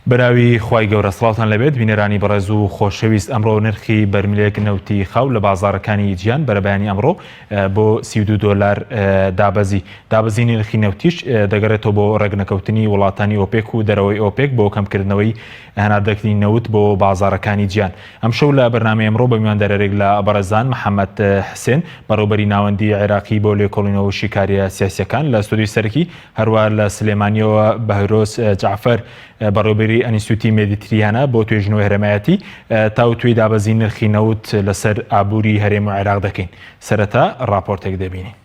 بەناوی خوای گەورە سڵاوتان لێبێت بینەرانی بەڕێز و خۆشەویست ئەمڕۆ نرخی بەرمیلێک نەوتی خاو لە بازاڕەکانی جیهان بەرەبەیانی ئەمڕۆ بۆ 32 دۆلار دابەزی دابەزینی نرخی نەوتیش دەگەڕێتەوە بۆ ڕێکنەکەوتنی وڵاتانی ئۆپێک و دەرەوەی ئۆپێک بۆ کەمکردنەوەی هەناردەکردنی نەوت بۆ بازاڕەکانی جیهان ئەمشەو لە بەرنامەی ئەمڕۆ بە میواندارێک لە بەڕێزان محەممەد حسێن بەڕێوبەری ناوەندی عێراقی بۆ لێکۆڵینەوە و شیکاریە سیاسیەکان لە ستۆدیۆی سەرەکی هەروە لە سلێمانیەوە بەهرۆز جەعفەر بەڕێوبەری ئەنیستوتی مێدیتریانە بۆ توێژینەوەی هەرێمایەتی تاوتوێی دابەزین نرخی نەوت لەسەر ئابووری هەرێم و عێراق دەکەین. سەرەتا ڕاپۆرتێک دەبینین.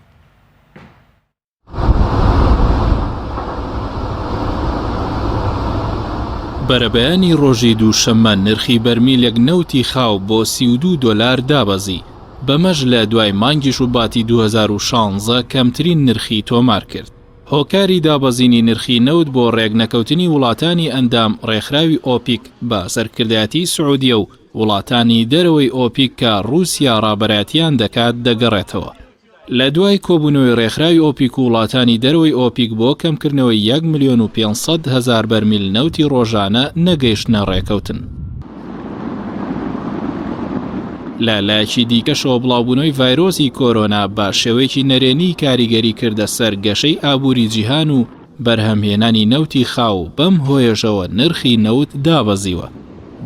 بەرەبەیانی ڕۆژی دووشەممە نرخی بەرمیلێک نەوتی خاو بۆ 32 دۆلار دابەزی، بەمەش لە دوای مانگی شوباتی 2016 کەمترین نرخی تۆمار کرد. هۆکاری دابەزینی نرخی نەوت بۆ رێکنەکەوتنی وڵاتانی ئەندام رێکخراوی ئۆپیک بە سەرکردایەتی سعودیە و وڵاتانی دەرەوەی ئۆپیک کە رووسیا رابەرایەتیان دەکات دەگەڕێتەوە. لە دوای کۆبوونەوەی رێکخراوی ئۆپیک و وڵاتانی دەرەوەی ئۆپیک بۆ کەمکردنەوەی یەک ملیۆن و 500 هەزار بەرمیل نەوتی رۆژانە نەگەیشتنە رێکەوتن. لە لایەکی دیکەشەوە بڵاوبوونەوەی ڤایرۆسی کۆرۆنا بە شێوەیەکی نەرێنی کاریگەری کردە سەر گەشەی ئابووری جیهان و بەرهەمهێنانی نەوتی خاو و بەم هۆیەشەوە نرخی نەوت دابەزیوە.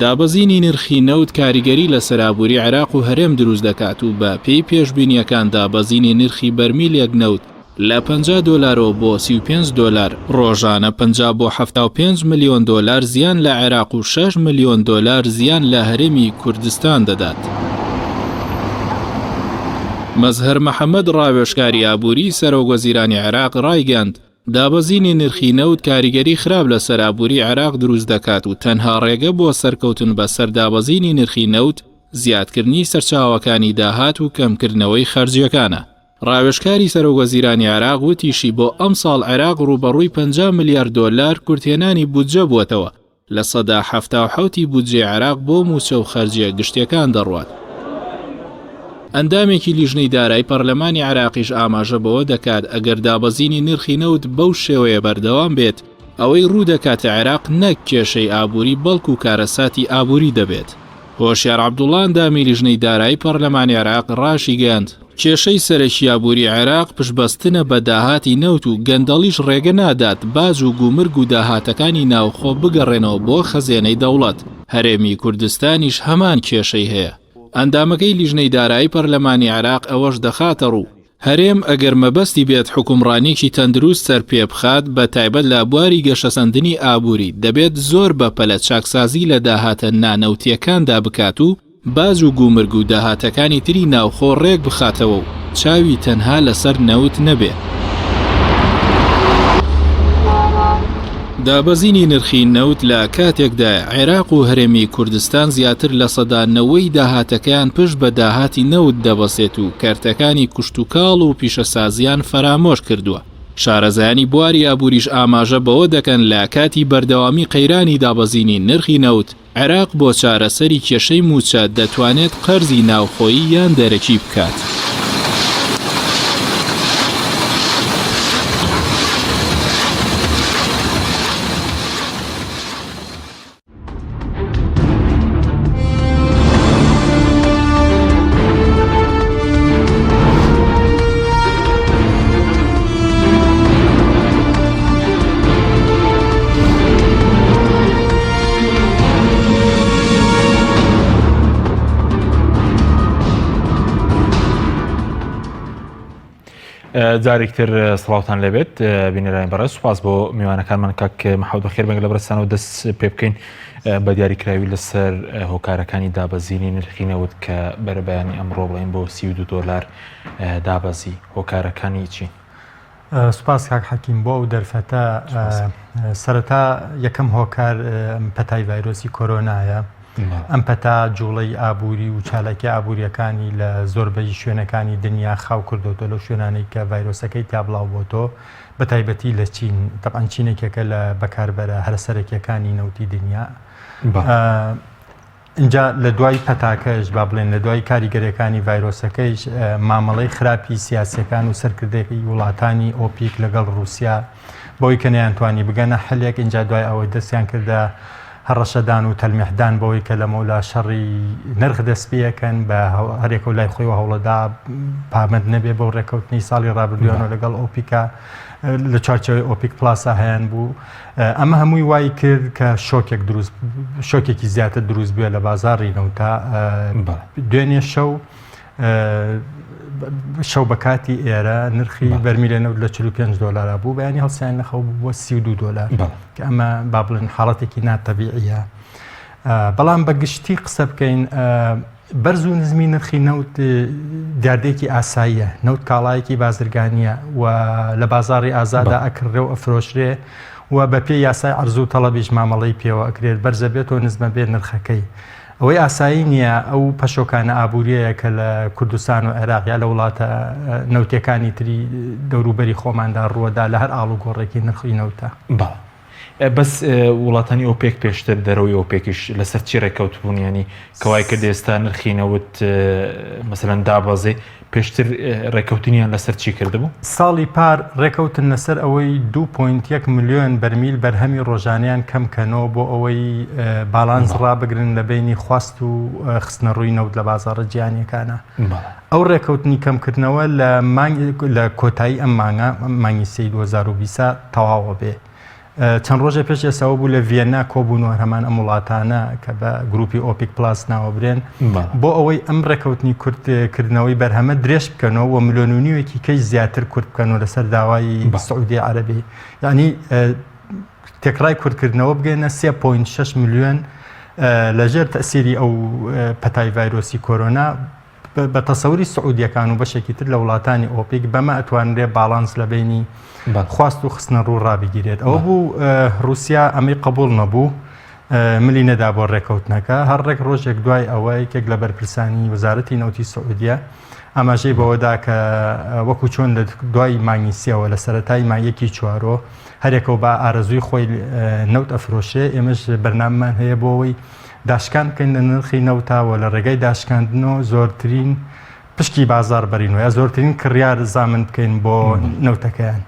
دابەزینی نرخی نەوت کاریگەری لەسەر ئابووری عێراق و هەرێم دروست دەکات و بە پێی پێشبینییەکان دابەزینی نرخی بەرمیلێک نەوت لە 50 دۆلارەوە بۆ 35 دۆلار، ڕۆژانە 50 بۆ 75 ملیۆن دۆلار زیان لە عێراق و 6 ملیۆن دۆلار زیان لە هەرێمی کوردستان دەدات. مەزهەر محەمەد ڕاوێژکاری ئابووری سەرۆکوەزیرانی عێراق ڕایگەیاند، دابەزینی نرخی نەوت کاریگەری خراپ لەسەر ئابووری عێراق دروست دەکات و تەنها ڕێگە بۆ سەرکەوتن بەسەر دابەزینی نرخی نەوت زیادکردنی سەرچاوەکانی داهات و کەمکردنەوەی خەرجییەکانە. ڕاوێژکاری سەرۆکوەزیرانی عێراق وتیشی، بۆ ئەمساڵ عێراق ڕووبەڕووی 50 ملیار دۆلار کورتهێنانی بودجە بووەتەوە، 77% ی بودجەی عێراق بۆ مووچە و خەرجییە گشتییەکان دەڕوات. ئەندامێکی لیژنەی دارایی پەرلەمانی عێراقیش ئاماژە بەوە دەکات، ئەگەر دابەزینی نرخی نەوت بەو شێوەیە بەردەوام بێت، ئەوەی ڕوودەکاتە عێراق نەک کێشەی ئابووری بەڵکو کارەساتی ئابووری دەبێت. هۆشیار عەبدوڵا ئەندامی لیژنەی دارایی پەرلەمانی عێراق ڕاشیگەیاند، کێشەی سەرەکی ئابووری عێراق پشتبەستنە بە داهاتی نەوت و گەندەڵیش ڕێگە نادات باج و گومرگ و داهاتەکانی ناوخۆ بگەڕێنەوە بۆ خەزێنەی دەوڵەت، هەرێمی کوردستانیش هەمان کێشەی هەیە. ئەندامەکەی لیژنەی دارایی پەرلەمانی عێراق ئەوەش دەخاتەڕوو، هەرێم ئەگەر مەبەستی بێت حوکمڕانیەکی تەندروست سەرپێ بخات بە تایبەت لە بواری گەشەسەندنی ئابووری دەبێت زۆر بە پەلە چاکسازی لە داهاتە نانەوتیەکاندا بکات و باج و گومرگ و داهاتەکانی تری ناوخۆ ڕێک بخاتەوە و چاوی تەنها لەسەر نەوت نەبێ. دابەزینی نرخی نەوت لە کاتێکدایە، عێراق و هەرێمی کوردستان زیاتر 90% ی داهاتەکەیان پشت بە داهاتی نەوت دەبەسێت و کەرتەکانی کشتوکاڵ و پیشەسازیان فەرامۆش کردووە. شارەزایانی بواری ئابووریش ئاماژە بەوە دەکەن لە کاتی بەردەوامی قەیرانی دابەزینی نرخی نەوت، عێراق بۆ چارەسەری کێشەی مووچە دەتوانێت قەرزی ناوخۆیی یان دەرەکی بکات. جارێکتر سڵاوتان لێبێت بینەرانی بەڕێز سوپاس بۆ میوانەکانمان کاک محەمەد بەخێر بێن لە بەرزانەوە دەست پێ بکەین بە دیاریکراوی لەسەر هۆکارەکانی دابەزینی نرخی نەوت کە بەرەبەیانی ئەمڕۆ بڵێن بۆ 32 دۆلار دابەزی هۆکارەکانی چین؟ سوپاس کاک حەکیم بۆ ئەو دەرفەتە. سەرەتا یەکەم هۆکار پەتای ڤایرۆسی کۆرۆنایە. ئەم پەتا جوڵەی ئابووری و چالاکی ئابووریەکانی لە زۆربەی شوێنەکانی دنیا خاو کردوتۆ لەو شوێنانەی کە ڤایرۆسەکەی تا بڵاو بۆتۆ بە تایبەتی لە چین تەبعەن چینێکێکە لە بەکاربەرە هەرە سەرەکیەکانی نەوتی دنیا. ئینجا لە دوای پەتاکەش با بڵێن لە دوای کاریگەریەکانی ڤایرۆسەکەیش مامەڵەی خراپی سیاسیەکان و سەرکردەی وڵاتانی ئۆپیک لەگەڵ رووسیا بەوەی کە نەیانتوانی بگەنە حلێک ئینجا دوای ئەوەی دەستیان کردە. هەڕەشەدان و تەلمیحدان بەوەی کە لەمەولا شەڕی نرخ دەست پێەکەن بە هەرێکە و لای خۆیەوە هەوڵەدا پابەند نەبێ بەو ڕێککەوتنی ساڵی ڕابردوویانەوە لەگەڵ ئۆپیکا لە چوارچێوەی ئۆپیک پلاسا هەیان بوو ئەمە هەمووی وای کرد کە شۆکێک دروست شۆکێکی زیاتر دروست بووە لە بازاڕی نەوتا دوێنێ شەو شەو بە کاتی ئێرە نرخی بەرمیلە نەوت لە 45 دلارا بوو بەیانی هەڵسیان لە خەو بووە 32 دلار کە ئەمە با بڵێن حاڵەتێکی ناتەبیعیە بەڵام بە گشتی قسە بکەین بەرز و نزمی نرخی نەوت دیاردەیەکی ئاساییە، نەوت کاڵایەکی بازرگانییە و لە بازاڕی ئازادا ئەکڕرێ و ئەفرۆشرێ و بەپێی یاسای عەرز و تەڵەبیش مامەڵەی پێوە ئەکرێت، بەرزە بێت و نزمە بێت نرخەکەی. ئەوەی ئاسایی نییە ئەو پەشۆکانە ئابوورییەیە کە لە کوردستان و عێراق یا لە وڵاتە نەوتییەکانی تری دەوروبەری خۆماندا ڕووەدا لە هەر ئاڵوگۆڕێکی نرخی نەوتە. بەڵێ. بەس وڵاتانی ئۆپێک پێشتر دەرەوەی ئۆپێکیش لەسەر چی ڕێککەوتبوون ینی کەوای کرد ئێستا نرخی نەوت مەسەلەن دابەزێ پێشتر ڕێککەوتنیان لەسەر چی کردبوو؟ ساڵی پار ڕێکەوتن لەسەر ئەوەی 2.1 ملیۆن بەرمیل بەرهەمی ڕۆژانەیان کەم کەنەوە بۆ ئەوەی باڵانس ڕابگرن لە بەینی خواست و خستنەڕووی نەوت لە بازاڕە جیهانییەکانە. ئەو ڕێکەوتنی کەمکردنەوە لە مانگ لە کۆتایی ئەم مانگە مانگی سێی 2020 تەواوە بێ. چەند ڕۆژێ پێش ئێساوە بوو لە ڤیەننا کۆبوونەوە هەمان ئەم وڵاتانە کە بە گروپی ئۆپیک پلاس ناوەبرێن بۆ ئەوەی ئەم ڕێکەوتنی کورتکردنەوەی بەرهەمە درێژ بکەنەوە و ملیۆن و نیوێکی کەی زیاتر کورت بکەنەوە لەسەر داوای سعودی عەرەبی یعنی تێکڕای کورتکردنەوە بگەینە 3.6 ملیۆن لەژێر تەسیری ئەو پەتای ڤایرۆسی کۆرۆنا بە تەسەوری سعودیەکان و بەشێکی تر لە وڵاتانی ئۆپیک بەمە ئەتوانرێ باڵانس لە بینی خواست و خستنە ڕوو ڕابگیرێت ئەوە بوو رووسیا ئەمەی قبول نەبوو ملی نەدا بۆ ڕێکەوتنەکە هەر ڕێک ڕۆژێک دوای ئەوە یەکێک لە بەرپرسانی وەزارەتی نەوتی سعودیە ئاماژەی بەوەدا کە وەکو چۆن لە دوای مانگی سێوە لە سەرەتای مانگێکی چوارۆ هەرێکەوە بە ئارەزووی خۆی نەوت ئەفرۆشێ ئێمەش بەرنامەمان هەیە بۆ ئەوەی داشکان بکەین لە نرخی نەوتا و لە ڕێگای داشکاندنەوە زۆرترین پشکی بازار بەرین و یا زۆرترین کڕیار زامن بکەین بۆ نەوتەکەیان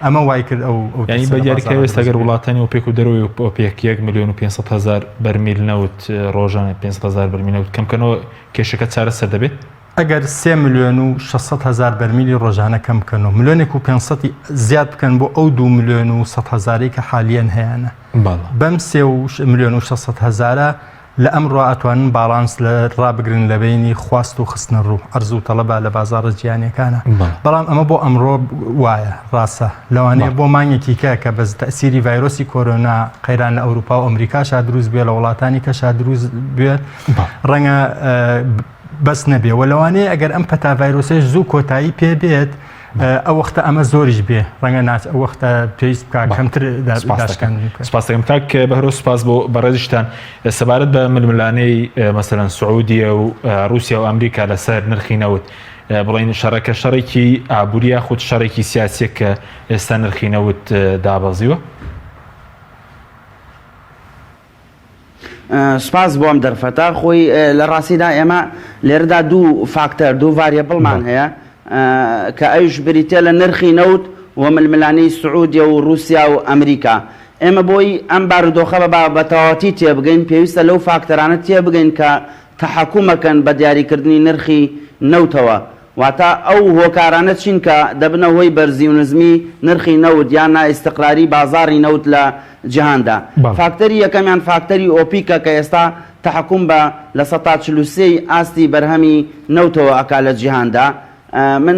ئەمە وای کرد ئەو ینی بە دیاریکراوی ئێستا گەر وڵاتانی ئۆپێک و دەرەوەی ئۆپێک 1 ملیۆن و 500 هەزار بەرمیل نەوت ڕۆژانە 500 هەزار بەرمیل نەوت کەم کەنەوە کێشەکە چارەسەر دەبێت؟ ئەگەر سێ ملیۆن و 600 هەزار بەرمیلی ڕۆژانە کەم بکەن و ملیۆنێک و 500 زیاد بکەن بۆ ئەو دو ملیۆن و 100 هەزارەی کە حالیەن هەیانە بەم سێ و ملیۆن و 600 هەزارە لە ئەمڕۆ ئەتوانن باڵانس لە ڕابگرن لە بەینی خواست و خستنە ڕوو عەرز و تەڵەبا لە بازاڕە جیهانیەکانە بەڵام ئەمە بۆ ئەمڕۆ وایە ڕاستە لەوانەیە بۆ مانگێکی کە کە بەس تەسیری ڤایرۆسی کۆرۆنا قەیران لە ئەوروپا و ئەمریکاشا دروست بێ لە وڵاتانی کەشا دروست بێت ڕەنگە بەس نەبێ و لەوانەیە ئەگەر ئەم پەتا ڤایرۆسەش زوو کۆتایی پێ بێت ئەو وەختە ئەمە زۆریش بێ ڕەنگە ناچ ئەو وەختە پێویست بکات کەمتر سپاس دەکەم کاک بەهرۆ سپاس بۆ بەڕێزیشتان سەبارەت بە ململانێی مەسەلەن سعودیە و رووسیا و ئەمریکا لەسەر نرخی نەوت بڵین شەڕەکە شەڕێکی ئابووریە یاخود شەڕێکی سیاسیە کە ئێستا نرخی نەوت دابەزیوە؟ سوپاس بۆ ئەم دەرفەتە. خۆی لە ڕاستیدا ئێمە لێرەدا دوو فاکتەر، دوو variable مان هەیە کە ئەویش بریتیە لە نرخی نەوت و ململانێی سعودیە و ڕووسیا و ئەمریکا. ئێمە بۆی ئەم بارودۆخە بە بە تەواوەتی تێبگەین پێویستە لەو فاکتەرانە تێبگەین کە تەحەکومەکەن بە دیاریکردنی نرخی نەوتەوە. واتە ئەو هۆکارانە چین کە دەبنە هۆی بەرزی و نزمی نرخی نەوت یان نائیستقراری بازاڕی نەوت لە جیهاندا؟ فاکتەری یەکەمیان فاکتەری ئۆپیکە کە ئێستا تەحەکوم بە 43% ی ئاستی بەرهەمی نەوتەوە ئەکا لە جیهاندا. من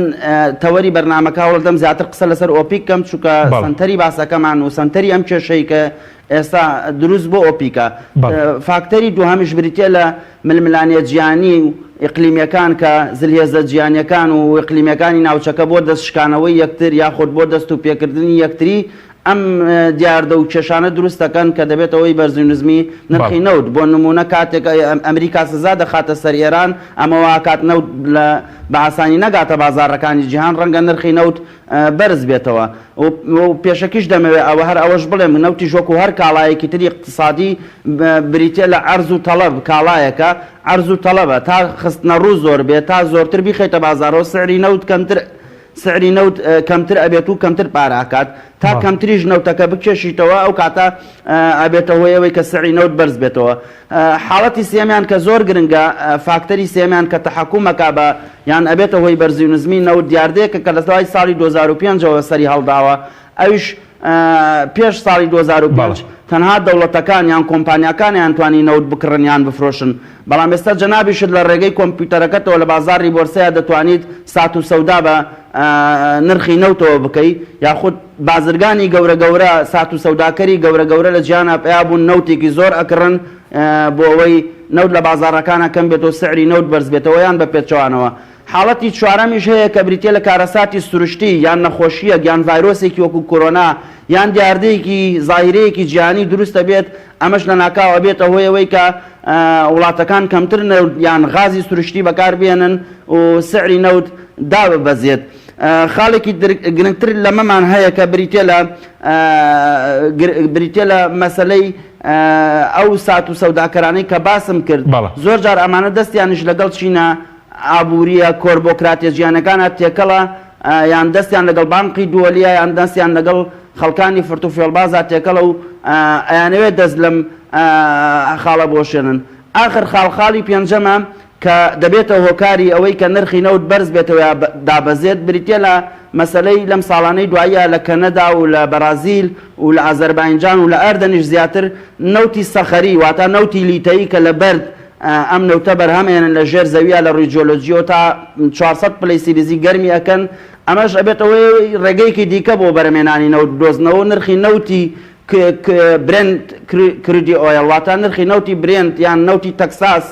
تەوەری بەرنامەکە هەوڵەدەم زیاتر قسە لەسەر ئۆپیک کەم چونکە سەنتەری باسەکەمان و سەنتەری ئەم کێشەی کە ئێستا دروست بۆ ئۆپیکە. فاکتەری دووهەمیش بریتیە لە ململانێ جیهانی و ئیقلیمیەکان کە زلهێزە جیهانیەکان و ئیقلیمیەکانی ناوچەکە بۆ دەست شکانەوەی یەکتر یاخود بۆ دەست و پێکردنی یەکتری ئەم دیاردە و کێشانە دروست دەکەن کە دەبێتە هۆی بەرزی و نزمی نرخی نەوت بۆ نموونە کاتێک ئەمریکا سزا دەخاتە سەر ئێران ئەمە واکات نەوت لە بە ئاسانی نەگاتە بازاڕەکانی جیهان ڕەنگە نرخی نەوت بەرز بێتەوە و پێشەکیش دەمەوێت ئەوە هەر ئەوەش بڵێم نەوتیش وەکو هەر کاڵایەکی تری ئیقتسادی بریتیە لە عەرز و تەڵەب کاڵایەکە عەرز و تەڵەبە تا خستنەڕوو زۆر بێت تا زۆرتر بیخەیتە بازاڕەوە سعری نەوت کەمتر. سعری نەوت کەمتر ئەبێت و کەمتر پارە ئەکات تا کەمتریش نەوتەکە بکێشیتەوە ئەو کاتە ئەبێتە هۆی ئەوەی کە سعری نەوت بەرز بێتەوە. حاڵەتی سێیەمیان کە زۆر گرنگە فاکتەری سێیەمیان کە تەحەکوم ئەکا بە یان ئەبێتە هۆی بەرزی و نزمی نەوت دیاردەیەکە کە لە دوای ساڵی 2005 ەوە سەری هەڵداوە ئەویش پێش ساڵی 2005 تەنها دەوڵەتەکان یان کۆمپانیاکان ئەیانتوانی نەوت بکڕن یان بفرۆشن بەڵام ئێستا جەنابیشت لە ڕێگەی کۆمپیوتەرەکەتەوە لە بازاڕی بۆرسەیا دەتوانیت سات و سەودا بە نرخی نەوتەوە بکەی یاخود بازرگانی گەورە گەورە سات و سەوداکەری گەورە گەورە لە جیهانا پەیا بوون نەوتێکی زۆر ئەکڕن بۆ ئەوەی نەوت لە بازاڕەکانا کەم بێتەوە سعری نەوت بەرز بێتەوە یان بە پێچەوانەوە حاڵەتی چوارەمیش هەیە کە بریتیە لە کارەساتی سروشتی یان نەخۆشیەک یان ڤایرۆسێکی وەکو کۆرۆنا یان دیاردەیەکی زاهیرەیەکی جیهانی دروست ئەبێت ئەمەش لەناکاو ئەبێتە هۆی ئەوەی کە وڵاتەکان کەمتر نەوت یان غازی سروشتی بەکار بێنن و سعری نەوت داببەزێت. خاڵێکی گرنگتر لەمەمان هەیە کە بریتیە لە بریتیە لە مەسەلەی ئەو سات و سەوداکەرانەی کە باسم کرد زۆر جار ئەمانە دەستیانیش لەگەڵ چینە ئابوورییە کۆربۆکراتێجیانەکانە تێکەڵە یان دەستیان لەگەڵ بانقی دووەلیە یان دەستیان لەگەڵ خەڵکانی فرت و فێڵبازا تێکەڵە و ئەیانەوێت دەست لەم خاڵە بۆشێنن. ئاخر خاڵ خاڵی پێنجەمە کە دەبێتە هۆکاری ئەوەی کە نرخی نەوت بەرز بێتەوە یا دابەزێت بریتیە لە مەسەلەی لەم ساڵانەی دواییە لە کەنەدا و لە بەرازیل و لە ئازەرباینجان و لە ئەردەنیش زیاتر نەوتی سەخەری واتا نەوتی لیتەیی کە لە بەرد ئەم نەوتە بەرهەم ئەهێنن لە ژێر زەویە لە ڕووی جیۆلۆجیەوە تا 400 پلەی سیلیزی گەرمی ئەکەن ئەمەش ئەبێتە هۆی ڕێگەیەکی دیکە بۆ بەرهەمهێنانی نەوت بدۆزنەوە و نرخی نەوتی Brent crude oil واتە نرخی نەوتی برێنت یان نەوتی تەکساس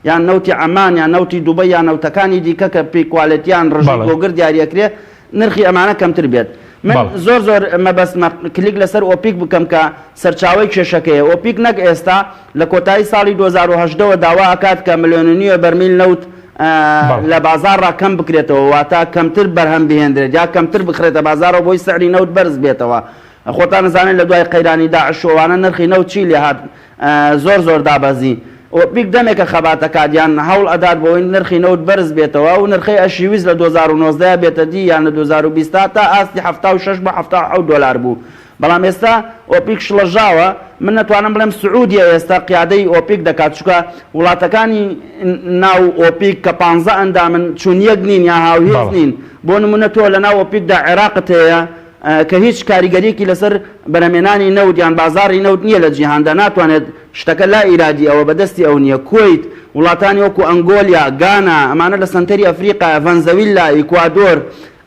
یان نەوتی عەمان یان نەوتی دوبەی یان نەوتەکانی دیکە کە پێی quality یان ڕژەی گۆگرد دیاری ئەکرێ نرخی ئەمانە کەمتر بێت. من زۆر زۆر مەبەستمە کلیک لەسەر ئۆپیک بکەم کە سەرچاوەی کێشەکەیە. ئۆپیک نەک ئێستا لە کۆتایی ساڵی 2018 وە داوا ئەکات کە ملیۆن و نیوە بەرمیل نەوت لە بازاڕا کەم بکرێتەوە واتە کەمتر بەرهەم بهێندرێت یا کەمتر بخرێتە بازاڕەوە بۆی سعری نەوت بەرز بێتەوە. خۆتان ئەزانن لە دوای قەیرانی داعش و ئەوانە نرخی نەوت چی لێهات زۆر زۆر دابەزی. ئۆپیک دەمێکە خەبات ئەکات یان هەوڵ ئەدات بۆوەی نرخی نەوت بەرز بێتەوە ئەو نرخەی ئەشیویست لە 2019 بێتە دی یان لە 2020 تا ئاستی 76 بۆ 77 دۆلار بوو بەڵام ئێستا ئۆپیک شڵەژاوە من ئەتوانم بڵێم سعودیە ئێستا قیادەی ئۆپیک دەکات چونکە وڵاتەکانی ناو ئۆپیک کە پانزە ئەندامن چون یەک نین یا هاوهێز نین بۆ نمونە تۆ لە ناو ئۆپیکدا عێراقت هەیە کە هیچ کاریگەریەکی لەسەر بەرهەمێنانی نەوت یان بازاڕی نەوت نییە لە جیهاندا، ناتوانێت شتەکە لا ئیرادی ئەوە بە دەستی ئەو نییە، کوەیت، وڵاتانی وەکو ئەنگۆلیا، گانا، ئەمانە لە سەنتەری ئەفریقایە، ڤەنزەویلا، ئیکوادۆر،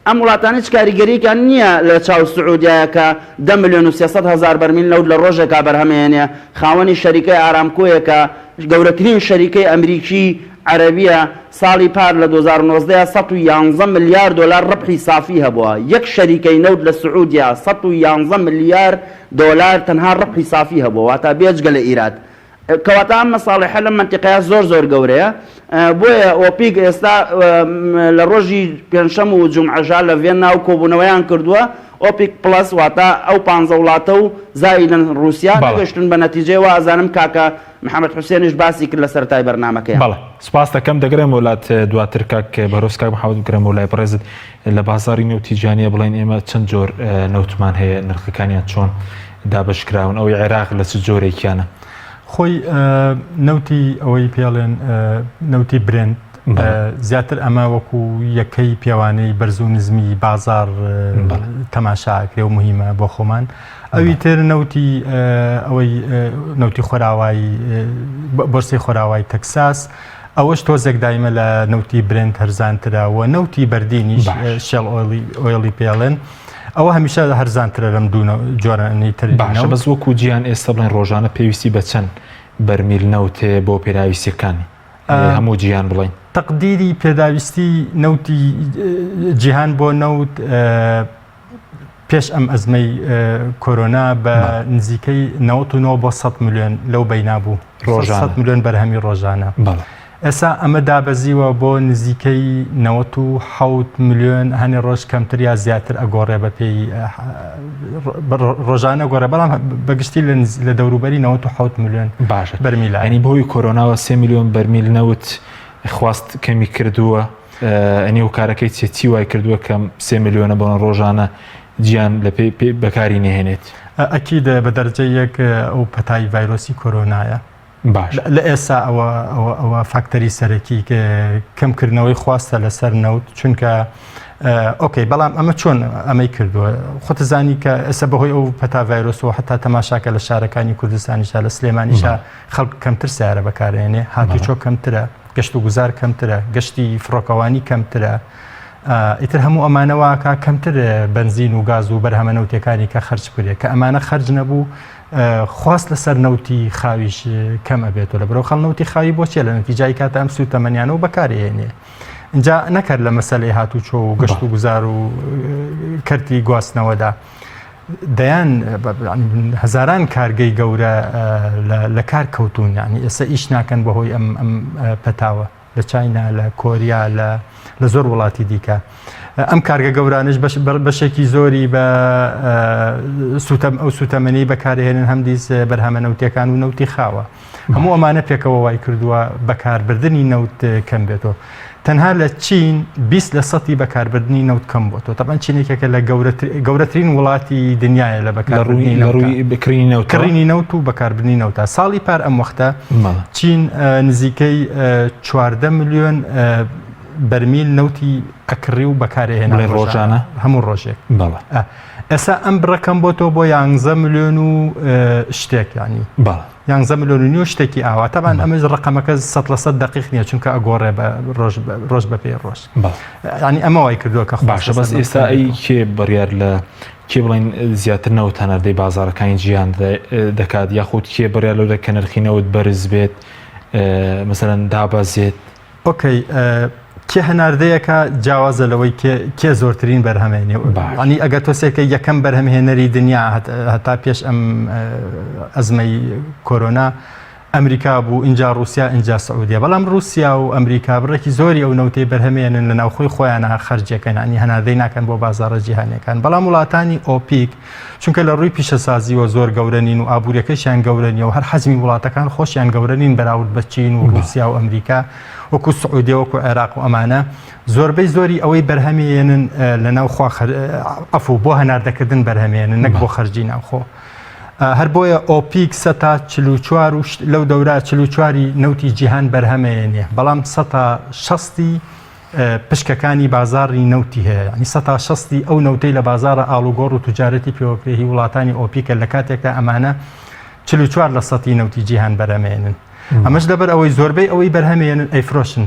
ئەم وڵاتانە هیچ کاریگەریەکیان نییە لە چاو سعودیایە کە دە ملیۆن و 300 هەزار بەرمیل نەوت لە ڕۆژێکا بەرهەمەیەنێ، خاوەنی شەریکەی ئارامکۆیە کە گەورەترین شەریکەی ئەمریکی عەرەبیە، ساڵی پار لە 2019 111 ملیار دۆلار ڕبحی سافی هەبووە، یەک شەریکەی نەوت لە سعودیە 111 ملیار دۆلار تەنها ڕبحی سافی هەبووە واتە بێجگە لە ئیراد. کەواتە ئەم مەساڵیحە لەم مەنتیقەیە زۆر زۆر گەورەیە بۆیە ئۆپیک ئێستا لە ڕۆژی پێنجشەم و جومعەشا لە ڤێننا و کۆبوونەوەیان کردووە ئۆپیک پڵەس واتە ئەو پانزە وڵاتە و زائیدەن ڕووسیا نەگەشتوون بە نەتیجەی وا ئەزانم کاکە محەمەد حوسێنیش باسی کرد لە سەرەتای بەرنامەکەیان. بەڵێ سپاست دەکەم دەگەرێمەوە لات دواتر کاک بەهرۆز کاک محەمەد بگەرێمەوە لای بەڕێزت لە بازاری نەوتی جیهانیە بڵێن ئێمە چەند جۆر نەوتمان هەیە نرخەکانیان چۆن دابەش کراون ئەوەی عێراق لە چ جۆرێکیانە؟ خۆی نەوتی ئەوەی پێڵێن نەوتی برێنت زیاتر ئەمە وەکو یەکەی پێوانەی بەرز و نزمی بازار تەماشاکرێ و مهمە بۆ خۆمان ئەوی تر نەوتی ئەوەی نەوتی خۆراوایی بۆرسەی خۆراوای تەکساس ئەوەش تۆزێک دایمە لە نەوتی برێنت هەرزانترە و نەوتی بەردینیش shale oil ی پێڵێن ئەوە هەمیشە هەرزانترە لەم دوو جۆرانی تر. باشە بەس وەکو جیهان ئێستا بڵێن ڕۆژانە پێویستی بە چەند بەرمیل نەوت هەیە بۆ پێداویستیەکانی هەموو جیهان بڵێن؟ تەقدیری پێداویستی نەوتی جیهان بۆ نەوت پێش ئەم ئەزمەی کۆرۆنا بە نزیکەی 99 بۆ 100 ملیۆن لەو بەینا بوو ڕۆژانە 100 ملیۆن بەرهەمی ڕۆژانە ئێسا ئەمە دابەزیوە بۆ نزیکەی 97 ملیۆن هەنێ ڕۆژ کەمتر یا زیاتر ئەگۆڕێ بە پێی ڕۆژانە گۆڕێ بەڵام بەگشتی لە دەوروبەری 97 ملیۆن باشە بەرمیلە ینی بەهۆی کۆرۆناوە 3 ملیۆن بەرمیل نەوت خواست کەمی کردووە. ئەنی هۆکارەکەی چیە چی وای کردووە کە سێ ملیۆنە بۆ ڕۆژانە جیان لە پێ پێ بەکاری نهێنێت؟ ئەکید بە دەرەجەی یەک ئەو پەتای ڤایرۆسی کۆرۆنایە. باش. لە ئێستا ئەوە ئەوە ئەوە فاکتەری سەرەکی کەمکردنەوەی خواستە لەسەر نەوت چونکە okay بەڵام ئەمە چۆن ئەمەی کردووە خۆت زانی کە ئێستا بەهۆی ئەو پەتا ڤایرۆسەوە حتا تەماشاکە لە شارەکانی کوردستانیشا لە سلێمانیشا خەڵک کەمتر سیارە بەکارێنێ هاتوچۆ کەمترە گەشت و گوزار کەمترە گەشتی فڕۆکەوانی کەمترە ئیتر هەموو ئەمانە واکا کەمتر بەنزین و گاز و بەرهەمە نەوتەکانی کە خەرج بکرێت کە ئەمانە خەرج نەبوو خواست لەسەر نەوتی خاویش کەم ئەبێتەوە لە بەرەو خەڵ نەوتی خاوی بۆچیە لە نەتیجای کاتە ئەم سوتەمەنیانە و بەکارهێنێ اینجا نەکرد لە مەسەلەی هاتوچۆ و گەشت و گوزار و کەرتی گواستنەوەدا دەیان هەزاران کارگەی گەورە لە کار کەوتون یعنی ئێستا ئیش ناکەن بەهۆی ئەم ئەم پەتاوە لە چاینا لە کۆریا لە لە زۆر وڵاتی دیکە ئەم کارگە گەورانش بەشێکی زۆری بە سوتەم ئەو سوتەمەنی بەکارهێنن هەمدیس بەرهەمە نەوتەکان و نەوتی خاوە هەموو ئەمانە پێکەوە وای کردووە بەکاربردنی نەوت کەم بێتەوە. تەنها لە چین 20 لە سەتی بەکاربردنی نەوت کەم بۆتەوە تەبەن چینێکێکە لە گەورەترین وڵاتی دنیاە لە بەکاربردنی نەوت کڕینی نەوت و بەکاربردنی نەوتە ساڵی پار ئەم وەختە چین نزیکەی 14 ملیۆن بەرمیل نەوتی ئەکڕی و بەکارهێنا ڕۆژانە هەموو ڕۆژێک ئێستا ئەم بڕەکەم بۆ تۆ بۆ یانزە ملیۆن و شتێک ینی یانزە ملیۆن و نیو شتێکی ئاوا تەبان ئەمەش ڕقەمەکە سە لە سەد دقیق نییە چونکە ئەگۆڕێ بە ڕۆژ ڕۆژ بە پێی ڕۆژ ینی ئەمە وای کردووە کە باشە بەس ئێستا ئەی کێ بڕیار لە کێ بڵین زیاتر نەوت هەناردەی بازارەکانی جیهان دەکات یاخود کێ بڕیار لەو دەکە نرخی نەوت بەرز بێت مەسەلەن دابەزێت okay کێ هەناردەیەکە جیاوازە لەوەی کێ زۆرترین بەرهەمێنێ ینی ئەگەر تۆ سێکە یەکەم بەرهەمهێنەری دنیا هەتا پێش ئەم ئەزمەی کۆرۆنا ئەمریکا بوو اینجا رووسیا اینجا سعودیە بەڵام رووسیا و ئەمریکا بڕێکی زۆری ئەو نەوتەی بەرهەمێنن لە ناوخۆی خۆیانە خەرجەکەن ینی هەناردەی ناکەن بۆ بازاڕە جیهانیەکان بەڵام وڵاتانی ئۆپیک چونکە لە ڕووی پیشەسازیوە زۆر گەورە نین و ئابووریەکەشیان گەورە نیە و هەر حەجمی وڵاتەکان خۆشیان گەورە نین بەراورد بە چین و ڕووسیا و ئەمریکا وەکو سعودیە وەکو عێراق و ئەمانە زۆربەی زۆری ئەوەی بەرهەمێنن لە ناوخوا عەفو بۆ هەناردەکردن بەرهەمێنن نەک بۆ خەرجی ناوخۆ. هەر بۆیە ئۆپیک سەتا 44 و لەو دەورا 44 نەوتی جیهان بەرهەمێنێ بەڵام سەتا شەستی پشکەکانی بازاڕی نەوتی هەیە، یانی سەتا شەستی ئەو نەوتەی لە بازاڕە ئاڵوگۆڕ و توجارەتی پێوەکرێ هی وڵاتانی ئۆپیکە لە کاتێکدا ئەمانە 44 لە سەتی نەوتی جیهان بەرهەمێنن. ئەمەش لەبەر ئەوەی زۆربەی ئەوەی بەرهەمێنن ئەیفرۆشن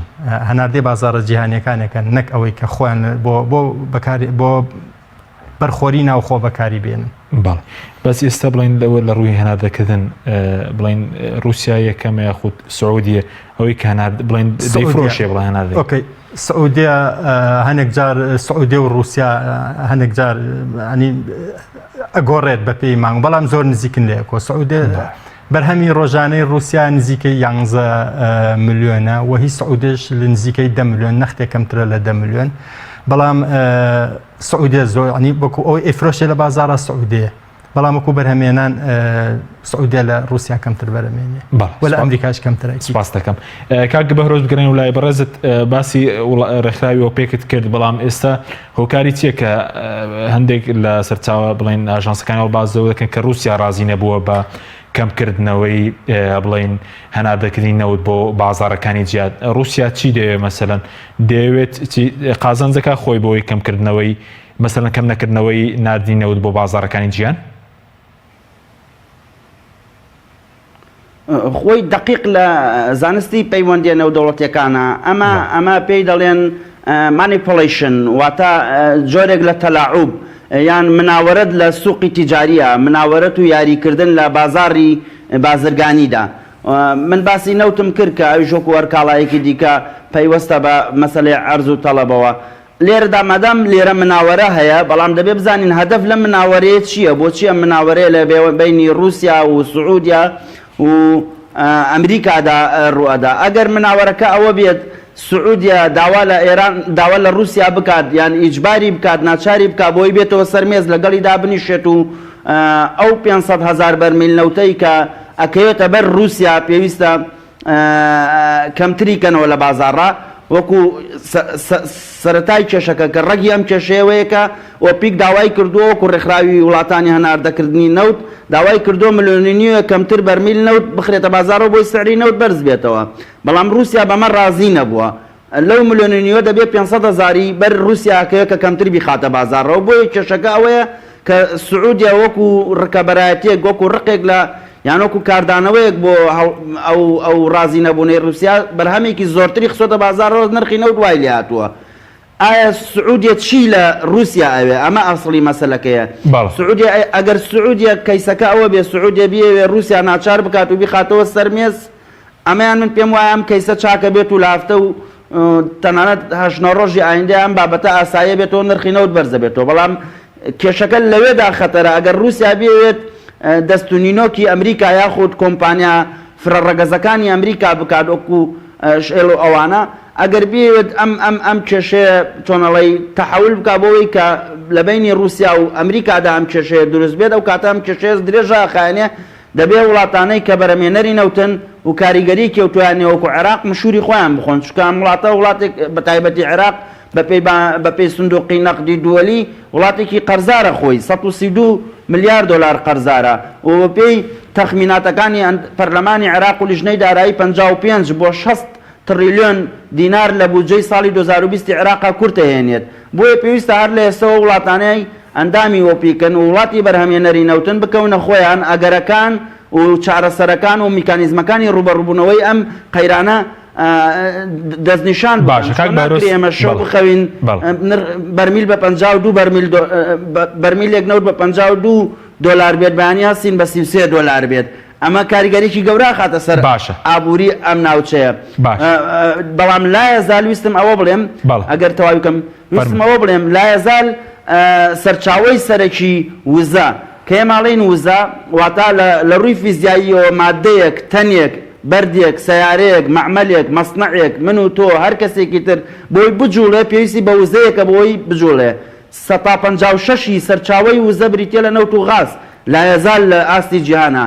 هەناردەی بازاڕە جیهانیەکانەکەن نەک ئەوەی کە خۆیان بۆ بۆ بەکاری بۆ بەرخۆری ناوخۆ بەکاری بێنن. بەڵێ بەس ئێستا بڵین لەوە لە ڕووی هەناردەکردن بڵین رووسیا یەکەمە یاخود سعودیە ئەوەی کە هەنارد بڵین دەیفرۆشێ بڵێ هەناردە okay سعودیە هەنێک جار سعودیە و رووسیا هەنێک جار ینی ئەگۆڕێت بە پێی مانگ بەڵام زۆر نزیکن لە یەکۆ سعودیە بەرهەمی ڕۆژانەی رووسیا نزیکەی یانزە ملیۆنە و هی سعودش لە نزیکەی دە ملیۆن نەختێک کەمترە لە دە ملیۆن بەڵام سعودیە زۆر ینی وەکو ئەوەی ئەیفرۆشێ لە بازاڕە سعودیە بەڵام وەکو بەرهەمێنان سعودیە لە رووسیا کەمتر بەرەمێنێ و لە ئەمریکاش کەمترە سپاس دەکەم کاک بەهرۆز بگەڕێن و لای بەڕێزت باسی ڕێکخراوی ئۆپێکت کرد بەڵام ئێستا هۆکاری چییە کە هەندێک لە سەرچاوە بڵێن ئاژانسەکانەوە باس لەوە دەکەن کە رووسیا ڕازی نەبووە بە کەمکردنەوەی بڵێن هەناردەکردنی نەوت بۆ بازاڕەکانی جیاد رووسیا چی دەیەوێت مەسەلەن دەیەوێت قازانجەکە خۆی بۆی کەمکردنەوەی مەسەلەن کەم نەکردنەوەی ناردنی نەوت بۆ بازاڕەکانی جیهان؟ خۆی دەقیق لە زانستی پەیوەندیە نێودەوڵەتیەکانە ئەمە ئەمە پێی دەڵێن manipulation واتە جۆرێک لە تەلاعوب یان مناوەرەت لە سوقی تیجاریە مناوەرەت و یاریکردن لە بازاڕی بازرگانیدا من باسی نەوتم کرد کە ئەویش وەکو هەر کاڵایەکی دیکە پەیوەستە بە مەسەلەی عەرز و تەڵەبەوە لێرەدا مادام لێرە مناوەرە هەیە، بەڵام دەبێ بزانین هەدەف لەم مناوەرەیە چییە، بۆچی ئەم مناوەرەیە لە بەینی ڕووسیا و سعودیا و ئەمریکادا ڕووئەدا. ئەگەر مناوەرەکە ئەوە بێت سعودیە داوا لە ئێران داوا لە ڕووسیا بکات یان ئیجباری بکات ناچاری بکات بۆی بێتەوە سەر مێز لەگەڵی دابنیشێت و ئەو 500 هەزار بەرمیل نەوتەی کە ئەکەوێتە بەر ڕووسیا پێویستە کەمتری کەنەوە لە بازاڕا وەکو. سەرەتای کێشەکە کە ڕەگی ئەم کێشەیە ئەوەیە کە ئۆپیک داوای کردووە وەکو ڕێکخراوی وڵاتانی هەناردەکردنی نەوت داوای کردووە ملیۆن و نیوێ کەمتر بەرمیل نەوت بخرێتە بازاڕەوە بۆی سعری نەوت بەرز بێتەوە بەڵام ڕووسیا بەمە ڕازی نەبووە لەو ملیۆن و نیوە دەبێ 500 هەزاری بەر ڕووسیا کەوێ کە کەمتر بیخاتە بازاڕەوە بۆیە کێشەکە ئەوەیە کە سعودیە وەکو ڕکەبەرایەتیەک وەکو ڕقێک لە یان وەکو کاردانەوەیەک بۆ ئەو ئەو ڕازی نەبوونەی ڕوسیا بەرهەمێکی زۆرتری خستۆتە بازاڕەوە نرخی نەوت وای لێ هاتووە ئایا سعودیە چی لە ڕوسیا ئەوێ ئەمە ئەسڵی مەسەلەکەیە بەڵێ. سعودیە ئەگەر سعودیە کەیسەکە ئەوە بێ سعودیە بیەوێ ڕوسیا ناچار بکات و بیخاتەوە سەر مێز ئەمەیان من پێم وایە ئەم کەیسە چاکە بێت و لە هەفتە و تەنانەت هەشت نۆ ڕۆژی ئایندە ئەم بابەتە ئاساییە بێتەوە نرخی نەوت بەرزە بێتەوە بەڵام کێشەکە لەوێدا خەتەرە ئەگەر رووسیا بیەوێت دەست و نینۆکی ئەمریکا یاخود کۆمپانیا فرە ڕەگەزەکانی ئەمریکا بکات وەکو شێڵ و ئەوانە ئەگەر بیەوێت ئەم ئەم ئەم کێشەیە چۆنەڵی تەحول بکا بۆ ئەوەی کە لە بەینی رووسیا و ئەمریکادا ئەم کێشەیە دروست بێت ئەو کاتە ئەم کێشەیە درێژە ئەخایەنێ دەبێ وڵاتانەی کە بەرەمێنەری نەوتن و کاریگەریی کێوتویان نیە وەکو عێراق مشوری خۆیان بخۆن چونکە ئەم وڵاتە وڵاتێک بە تایبەتی عێراق بە پێی بە پێی سندوقی نەقدی دووەلی وڵاتێکی قەرزارە خۆی 132 ملیار دۆلار قەرزارە و بە پێی تەخمیناتەکانی پەرلەمانی عێراق و لیژنەی دارایی 55 بۆ 60 تڕیلیۆن دینار لە بودجەی ساڵی 2020 عێراقا کورتەهێنێت. بۆیە پێویستە هەر لە ئێستەوە وڵاتانەی ئەندامی ئۆپیکن و وڵاتی بەرهەمهێنەری نەوتن بکەونە خۆیان ئەگەرەکان و چارەسەرەکان و میکانیزمەکانی ڕووبەڕووبوونەوەی ئەم قەیرانە دەستنیشان بکەن. باشە کاک چۆن بەهرۆز ناکرێ ئێمە شەو بەڵێ بخەوین بەڵێ. نرخ بەرمیل بە 52 بەرمیل بەرمیلێک نەوت بە 52 دۆلار بێت بەیانی هەستین بە 33 دۆلار بێت. ئەمە کاریگەریی گەورە ئەخاتە سەر باشە. ئابووری ئەم ناوچەیە. باشە. بەڵام لایەزال ویستم ئەوە بڵێم، بەڵێ. ئەگەر تەواوی بکەم، ویستم فەرموو. ئەوە بڵێم لایەزال سەرچاوەی سەرەکی وزە، کە ئێمە ئەڵێین وزە واتە لە لە ڕووی فیزیاییەوە ماددەیەک، تەنێک، بەردێک، سەیارەیەک، مەعمەلێک، مەسنەعێک، من و تۆ، هەر کەسێکی تر بۆی بجووڵێ پێویستی بە وزەیەکە بۆی بجووڵێ. 56% ی سەرچاوەی وزە بریتییە لە نەوت و غاز، لایەزال لە ئاستی جیهانا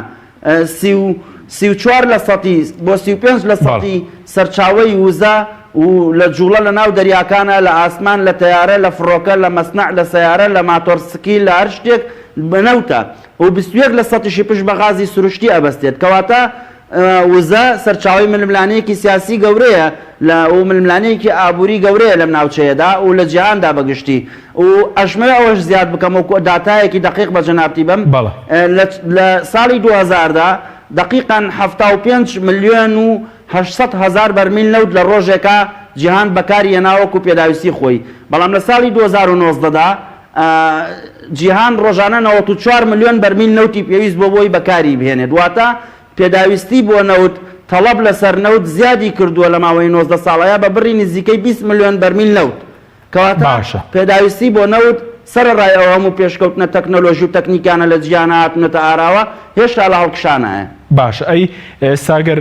34 لە سەتی بۆ 35 لە سەتی سەرچاوەی وزە و لە جوڵە لە ناو دەریاکانە لە ئاسمان لە تەیارە لە فڕۆکە لە مەسنەع لە سەیارە لە ماتۆرسکیل لە هەر شتێک بە نەوتە و 21 لە سەتیشی پشت بە غازی سروشتی ئەبەستێت کەواتە وزە سەرچاوەی ململانێیەکی سیاسی گەورەیە لە و ململانێیەکی ئابووری گەورەیە لەم ناوچەیەدا و لە جیهاندا بە گشتی و ئەشمەوێ ئەوەش زیاد بکەم وەکو داتایەکی دەقیق بە جەنابتی بەم بەڵێ. لە لە ساڵی 2000 دا دەقیقەن 75 ملیۆن و 800 هەزار بەرمیل نەوت لە ڕۆژێکا جیهان بەکاری هێنا وەکو پێداویستی خۆی بەڵام لە ساڵی 2019 دا جیهان ڕۆژانە 94 ملیۆن بەرمیل نەوتی پێویست بۆ بۆی بەکاری بهێنێت واتە پێداویستی بۆ نەوت، تەڵەب لەسەر نەوت زیادی کردووە لە ماوەی 19 ساڵەیا بە بڕی نزیکەی 20 ملیۆن بەرمیل نەوت. کەواتە باشە. پێداویستی بۆ نەوت سەرەڕای ئەو هەموو پێشکەوتنە تەکنەلۆژی و تەکنیکیانە لە جیهانا هاتوونەتە ئاراوە، هێشتا لە هەڵکشانایە. باشە ئەی ئێستا گەر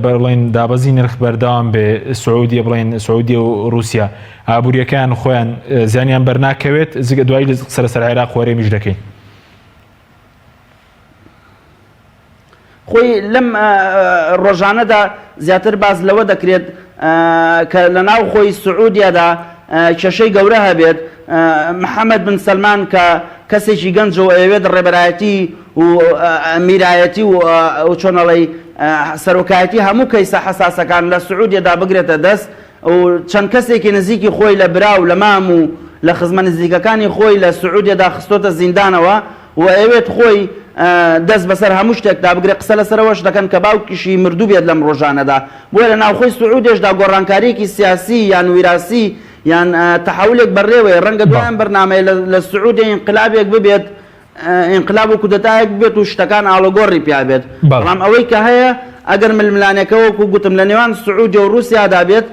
بڵێین دابەزی نرخ بەردەوام بێ سعودیە بڵێین سعودیە و ڕووسیا ئابووریەکەیان خۆیان زیانیان بەرناکەوێت جگە دوایی قسە لەسەر عێراق و هەرێمیش دەکەین. خۆی لەم ڕۆژانەدا زیاتر باس لەوە دەکرێت کە لە ناو خۆی سعودیادا کێشەی گەورە هەبێت محەممەد بن سەلمان کە کەسێکی گەنج و ئەیەوێت ڕێبەرایەتی و میرایەتی و چۆنەڵی سەرۆکایەتی هەموو کەیسە حەساسەکان لە سعودیەدا بگرێتە دەست و چەند کەسێکی نزیکی خۆی لە برا و لە مام و لە خزمە نزیکەکانی خۆی لە سعودیەدا خستۆتە زیندانەوە و ئەیەوێت خۆی دەست بەسەر هەموو شتێکدا بگرێت، قسە لەسەر ئەوەش دەکەن کە باوکیشی مردوو بێت لەم ڕۆژانەدا، بۆیە لە ناوخۆی سعودیەشدا گۆڕانکارییەکی سیاسی یان ویراسی یان تەحەولێک بەڕێوەیە، ڕەنگە دوای ئەم بەرنامەیە لە سعودیە ئینقلابێک ببێت، ئینقلاب و کودەتایەک ببێت و شتەکان ئاڵوگۆڕی پیا بێت، بەڵام ئەوەی کە هەیە ئەگەر ململانێکە وەکو گوتم لە نێوان سعودیە و ڕووسیادا بێت،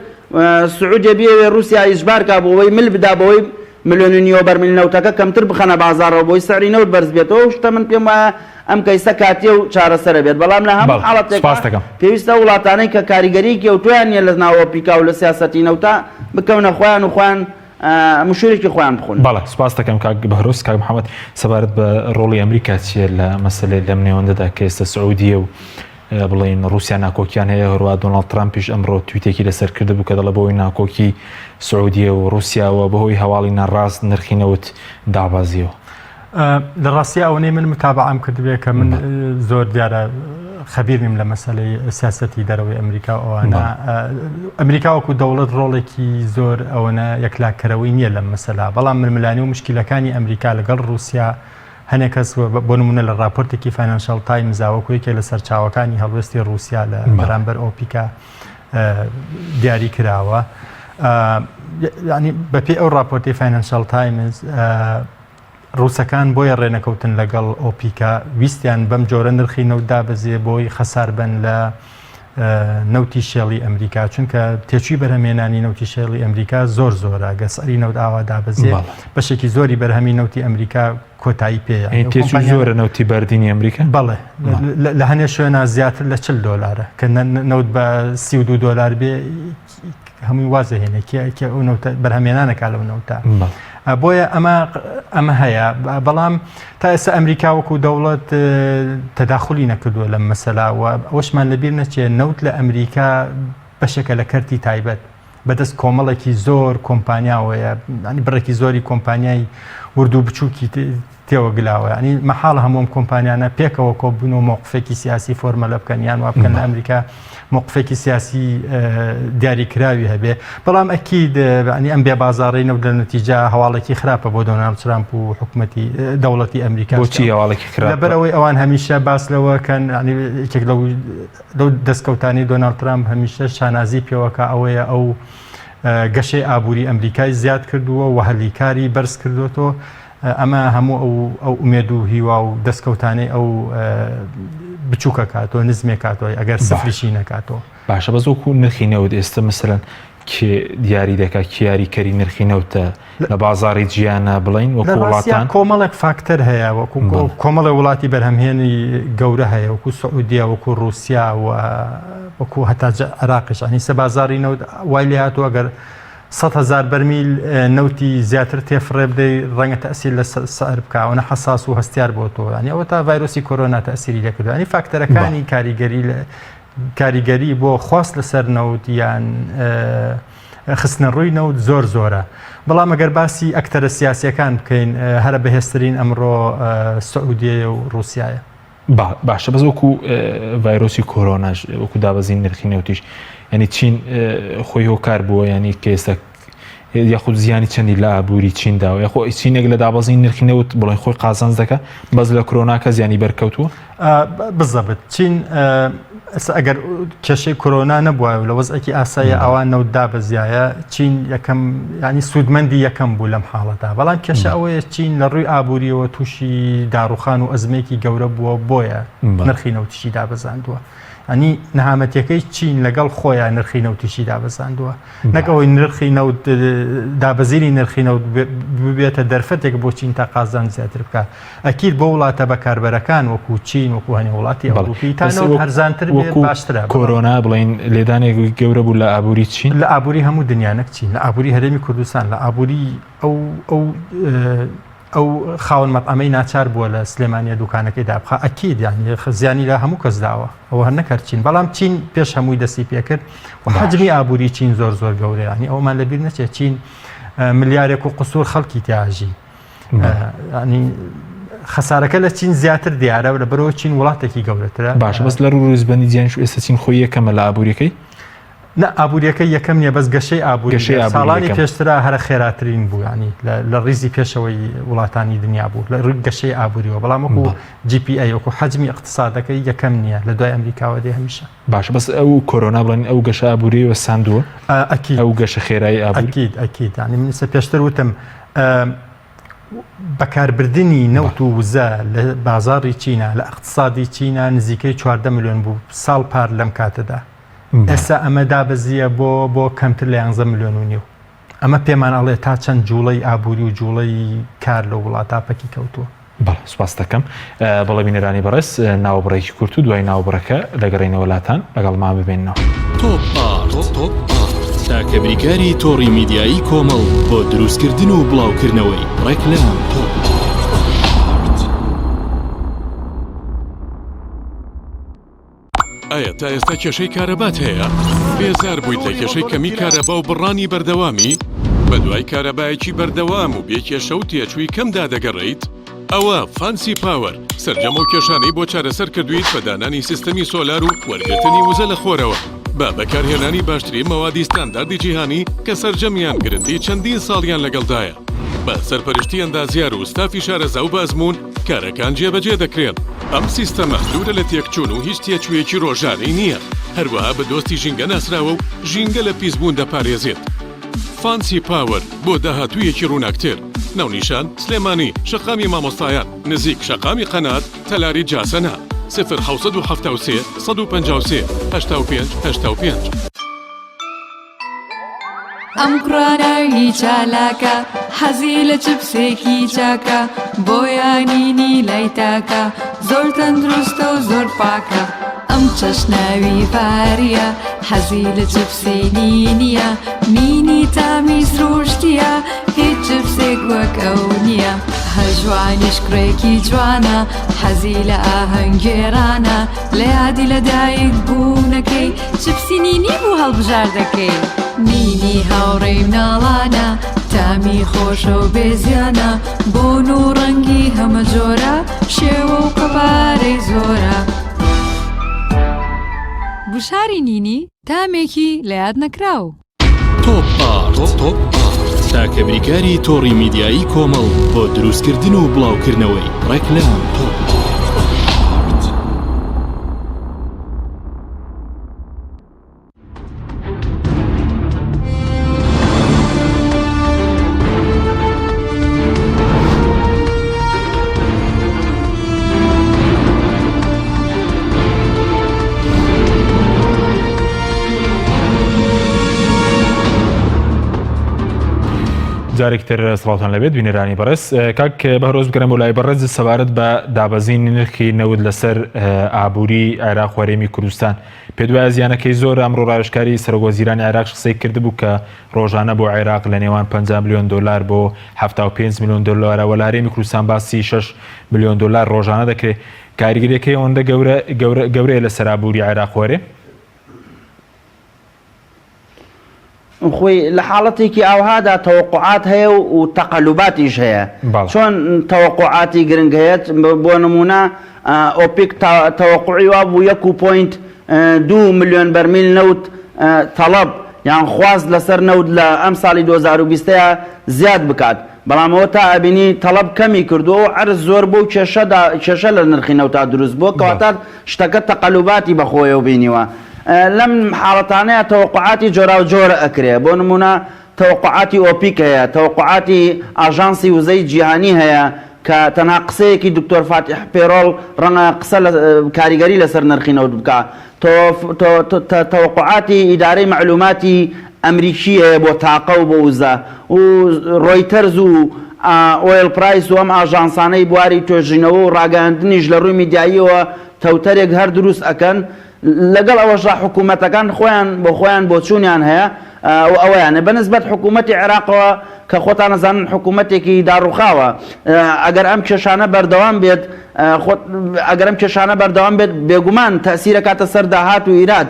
سعودیە بیەوێ ڕووسیا ئیجبار کا بۆ ئەوەی مل بدا بەوەی ملیۆن و نیوە بەرمیل نەوتەکە کەمتر بخەنە بازاڕەوە بۆی سعری نەوت بەرز بێتەوە ئەو شتە من پێم وایە ئەم کەیسە کاتیە و چارەسەرە بێت بەڵام لە هەموو بەڵێ حاڵەتێکا سوپاست دەکەم. پێویستە ئەو وڵاتانەی کە کاریگەریەکی ئەوتۆیان نیە لە ناو ئۆپیکا و لە سیاسەتی نەوتا بکەونە خۆیان و خۆیان مشورێکی خۆیان بخۆن. بەڵێ سوپاست دەکەم کاک بەهرۆز. کاک محەمەد سەبارەت بە ڕۆڵی ئەمریکا چییە لە مەسەلەی لەم نێوەندەدا کە ئێستا سعودیە و. بڵێین ڕووسیا ناکۆکیان هەیە هەروە دۆناڵد ترامپیش ئەمڕۆ تویتێکی لەسەر کردبوو کە دەڵێ بەهۆی ناکۆکی سعودیە و ڕووسیاوە بەهۆی هەواڵی ناڕاست نرخی نەوت دابەزیوە. لە ڕاستیا ئەوەنەی من متابعەم کردبێ کە من زۆر دیارە خەبیر نیم لە مەسەلەی سیاسەتی دەرەوەی ئەمریکا و ئەوانە ئەمریکا وەکو دەوڵەت ڕۆڵێکی زۆر ئەوەنە یەکلاکەرەوەی نییە لەم مەسەلا بەڵام ململانێ و مشکلەکانی ئەمریکا لەگەڵ ڕووسیا هەنێک کەس بۆ نمونە لە راپۆرتێکی فاینانشال تایمزا وەکو یەکێک لە سەرچاوەکانی هەڵوێستی ڕووسیا لە بەرامبەر ئۆپیکا دیاری کراوە ینی بەپێی ئەو راپۆرتی فاینانشال تایمز ڕووسەکان بۆیە ڕێنەکەوتن لەگەڵ ئۆپیکا ویستیان بەم جۆرە نرخی نەوت دابەزێ بۆی خەسار بن لە نەوتی شێڵی ئەمریکا چونکە تێچووی بەرهەمێنانی نەوتی شێڵی ئەمریکا زۆر زۆرە گە سعری نەوت ئاوا دابەزێ بەشێکی زۆری بەرهەمی نەوتی ئەمریکا کۆتایی پێ تێچوو زۆرە نەوتی بەردینی ئەمریکا بەڵێ لە هەنێ شوێنە زیاتر لە 40 دلارە کە نەوت بە 32 دلار بێ هەمووی واز دەهێنێ کێ ئەو نەوتە بەرهەمێنانەکە لەو نەوتە بۆیە ئەمە ئەمە هەیە بەڵام تا ئێستا ئەمریکا وەکو دەوڵەت تەداخلی نەکردووە لەم مەسەلا و ئەوەشمان لەبیر نەچێ نەوت لە ئەمریکا بەشێکە لە کەرتی تایبەت بەدەست کۆمەڵێکی زۆر کۆمپانیاوەیە بڕێکی زۆری کۆمپانیای ورد و بچووکی تێوە گلاوە یانی مەحاڵە هەموو ئەم کۆمپانیانە پێکەوە کۆببن و مەوقفێکی سیاسی فۆرمەلە بکەن یان وا بکەن لە ئەمریکا مەوقفێکی سیاسی دیاریکراوی هەبێ بەڵام ئەکید ینی ئەم بێ بازاڕی نەوت لە نەتیجە هەواڵێکی خراپە بۆ دۆناڵد ترامپ و حکوومەتی دەوڵەتی ئەمریکا بۆچی هەواڵێکی خراپ لەبەرئەوەی ئەوان هەمیشە باس لەوە کەن ینی یەکێک لەو لەو دەستکەوتانی دۆناڵد ترامپ هەمیشە شانازی پێوەکە ئەوەیە ئەو گەشەی ئابووری ئەمریکای زیاد کردووە و هەلی کاری بەرز کردوێتەوە ئەمە هەموو ئەو ئەو ئومێد و هیوا و دەستکەوتانەی ئەو بچووکەکاتەوە نزمێکاتەوە ئەگەر سفریشی نەکاتەوە. باشە بەس وەکو نرخی نەوت ئێستا مەسەلەن کێ دیاری دەکات کێ یاریکەری نرخی نەوتە لە بازاڕی جیهانە بڵین وەکو وڵاتان کۆمەڵێک فاکتەر هەیە وەکو کۆمەڵێک وڵاتی بەرهەمهێنی گەورە هەیە وەکو سعودیە وەکو رووسیا و وەکو هەتا عێراقیش ئەنی سە بازاڕی نەوت وای لێ هاتووە ئەگەر 100 هەزار بەرمیل نەوتی زیاتر تێفڕێ بدەی ڕەنگە تەئسیر لە سعر بکا ئەوەنە حەساس و هەستیار بۆ تۆ یانی ئەوە تا ڤایرۆسی کۆرۆنا تەئسیری لێکردووە یانی فاکتەرەکانی کاریگەری کاریگەری بۆ خواست لەسەر نەوت یان خستنە ڕووی نەوت زۆر زۆرە بەڵام ئەگەر باسی ئەکتەرە سیاسیەکان بکەین هەرە بەهێزترین ئەمڕۆ سعودیەیە و ڕووسایە باشە بەس وەکو ڤایرۆسی کۆرۆناش وەکو دابەزین نرخی نەوتیش ینی چین خۆی هۆکار بووە ینی کە ئێستا یاخود زیانی چەندی لە ئابووری چین داوە یاخۆ چینێک لە دابەزین نرخی نەوت بڵێن خۆی قازانج دەکە بەس لە کرۆناکە زیانی بەرکەوتووە بزەبت چین ئێستا ئەگەر کێشەی کۆرۆنا نەبووایە و لە وەزعێکی ئاسایی ئاوا نەوت دابەزیایە چین یەکەم ینی سوودمەندی یەکەم بوو لەم حاڵەتا بەڵام کێشە ئەوەیە چین لە ڕووی ئابووریەوە تووشی داڕوخان و ئەزمێکی گەورە بووە بۆیە نرخی نەوتیشی دابەزاندووە ئەنی نەهامەتیەکەی چین لەگەڵ خۆیان نرخی نەوتیشی دابەزاندووە نەک ئەوەی نرخی نەوت دابەزینی نرخی نەوت ببێتە دەرفەتێک بۆ چین تا قازانج زیاتر بکات ئەکید بۆ وڵاتە بەکاربەرەکان وەکو چین وەکو هەنێ وڵاتی ئەوروپی تا نەوت هەرزانتر بێت باشترە کۆرۆنا بڵێین لێدانێک گەورە بوو لە ئابووری چین لە ئابووری هەموو دنیا نەک چین لە ئابووری هەرێمی کوردستان لە ئابووری ئەو ئەو ئەو خاوەن مەتعەمەی ناچار بووە لە سلێمانیە دوکانەکەی دابخا ئەکید یانی زیانی لە هەموو کەس داوە ئەوە هەر نەک هەر چین بەڵام چین پێش هەمووی دەستی پێکرد و حەجمی ئابووری چین زۆر زۆر گەورەیە یانی ئەومان لەبیر نەچێت چین ملیارێک و قسوور خەڵکی تیاژی ینی خەسارەکە لە چین زیاتر دیارە لە بەرەوە چین وڵاتێکی گەورەترە باشە بەس لە ڕوو ڕیزبەندی جیهانیش ئێستا چین خۆی یەکەمە لە ئابووریەکەی نا ئابووریەکە یەکەم نیە بەس گەشەی ئابووری گەشەی ئابووری ساڵانی یەکەم. پێشترا هەرە خێراترین بوو ینی لە ڕیزی پێشەوەی وڵاتانی دنیا بوو لە ڕووی گەشەی ئابووریەوە بەڵام وەکو بەڵێ. GPA وەکو حەجمی اقتصادەکەی یەکەم نییە لە دوای ئەمریکاوە دێ هەمیشە. باشە بەس ئەو کۆرۆنا بڵێن ئەو گەشە ئابووریەی وەستاندووە ئەکید ئەو گەشە خێرای ئابووری؟ ئەکید ئەکید یانی من ئێستا پێشتر وتم بەکاربردنی نەوت و وزە لە بازاڕی چینا لە اقتصادی چینا نزیکەی 14 ملیۆن بوو ساڵ پار لەم کاتەدا ئێستا ئەمە دابەزییە بۆ بۆ کەمتر لە یانزە ملیۆن و نیو. ئەمە پێمان ئەڵێ تا چەند جووڵەی ئابووری و جووڵەی کار لەو وڵاتە پەکی کەوتووە. بەڵێ سوپاست دەکەم. بەڵێ بینەرانی بەڕێز ناوبڕێکی کورت و دوای ناوبڕەکە دەگەڕێینەوە لاتان لەگەڵمان بمێننەوە. تۆپ ئارت تاکە بریکاری تۆڕی میدیایی کۆمەڵ بۆ دروستکردن و بڵاوکردنەوەی ڕێکلام. تۆپ ئارت. ئایا تا ئێستا کێشەی کارەبات هەیە؟ بێزار بوویت لە کێشەی کەمی کارەبا و بڕانی بەردەوامی؟ بەدوای کارەبایەکی بەردەوام و بێ کێشە و تێچووی کەمدا دەگەڕێیت؟ ئەوە فانسی پاوەر سەرجەم ئەو کێشانەی بۆ چارەسەر کردوویت بە دانانی سیستەمی سۆلار و وەرگرتنی وزە لە خۆرەوە بە بەکارهێنانی باشترین مەوادی ستانداردی جیهانی کە سەرجەمیان گرنتی چەندین ساڵیان لەگەڵدایە. بە سەرپەرشتی ئەندازیار و ستافی شارەزا و بەئەزموون کارەکان جێبەجێ دەکرێن. ئەم سیستەمە دوورە لە تێکچوون و هیچ تێچوویەکی ڕۆژانەی نییە، هەروەها بە دۆستی ژینگە ناسراوە و ژینگە لە پیسبوون دەپارێزێت. فانسی پاوەر بۆ داهاتوویەکی ڕووناکتر. ناونیشان، سلێمانی، شەقامی مامۆستایان، نزیک شەقامی قەنات، تەلاری جاسەنە. 0773 153 85 85. ئەم کوڕە ناوی چالاکە حەزی لە چپسێکی چاکە بۆیانینی لای تاکە زۆر تەندروستە و زۆر پاکە ئەم چەشناوی فاریە حەزی لە چپسی نینیە نینی تامی سروشتیە هیچ چپسێک وەک ئەو نییە هەژوانیش کوڕێکی جوانە حەزی لە ئاهەنگێرانە لە یادی لە دایک بوونەکەی چپسی نینی بوو هەڵبژاردەکەی. نینی هاوڕێی مناڵانە تامی خۆشە و بێزیانە بۆن و ڕەنگی هەمە جۆرە شێوە و قەبارەی زۆرە. گوشاری نینی تامێکی لە یاد نەکراو. تۆپ ئارت تاکە بریکاری تۆڕی میدیایی کۆمەڵ بۆ دروستکردن و بڵاوکردنەوەی ڕێکلام. تۆپ ئارت. جارێکی تر سڵاوتان لەبێت بینەرانی بەڕێز کاک بەهرۆز بگەرم بۆ لای بەڕێز سەبارەت بە دابەزینی نرخی نەوت لەسەر ئابووری عێراق و هەرێمی کوردستان پێت وایە زیانەکەی زۆرە ئەمڕۆ ڕاوێژکاری سەرۆکوەزیرانی عێراق قسەی کردبوو کە ڕۆژانە بۆ عێراق لە نێوان 50 ملیۆن دۆلار بۆ 75 ملیۆن دۆلارە وە لە هەرێمی کوردستان باسی 6 ملیۆن دۆلار ڕۆژانە دەکرێت کاریگەریەکەی ئەوەندە گەورە گەورە گەورەیە لەسەر ئابووری عێراق و هەرێم؟ خۆی لە حاڵەتێکی ئاوهادا تەوەقوعات هەیە و تەقەلوباتیش هەیە. چۆن تەوەقوعاتی گرنگ هەیە؟ بۆ نموونە ئۆپیک تەوەقوعی وابوو یەک و point دوو ملیۆن بەرمیل نەوت تەڵەب یان خواست لەسەر نەوت لە ئەمساڵی 2020 زیاد بکات. بەڵام ئەوە تا ئەبینی تەڵەب کەمی کردووە و عەرز زۆر بوو و کێشەدا کێشە لە نرخی نەوتا دروست بووە کەواتە شتەکە تەقەلوباتی بە خۆیەوە بینیوە لەم حاڵەتانەیا تەوەقوعاتی جۆراوجۆر ئەکرێ بۆ نموونە تەوەقوعاتی ئۆپیک هەیە تەوەقوعاتی ئاژانسی وزەی جیهانی هەیە کە تەنها قسەیەکی دکتۆر فاتیح پێرۆڵ ڕەنگە قسە لە کاریگەری لەسەر نرخی نەوت بکا تەوەقوعاتی ئیدارەی مەعلوماتی ئەمریکی هەیە بۆ تاقە و بۆ وزە و ڕۆیتەرز و ئۆیڵ پرایس و ئەم ئاژانسانەی بواری توێژینەوە و ڕاگەیاندنیش لە ڕووی میدیاییەوە تەوتەرێک هەر دروست ئەکەن لەگەڵ ئەوەشدا حکوومەتەکان خۆیان بۆ خۆیان بۆچوونیان هەیە و ئەوەیانە بە نسبەت حکوومەتی عێراقەوە کە خۆتان ئەزانن حکوومەتێکی داڕووخاوە ئەگەر ئەم کێشانە بەردەوام بێت خۆت ئەگەر ئەم کێشانە بەردەوام بێت بێگومان تەئسیر ئەکاتە سەر داهات و ئیراد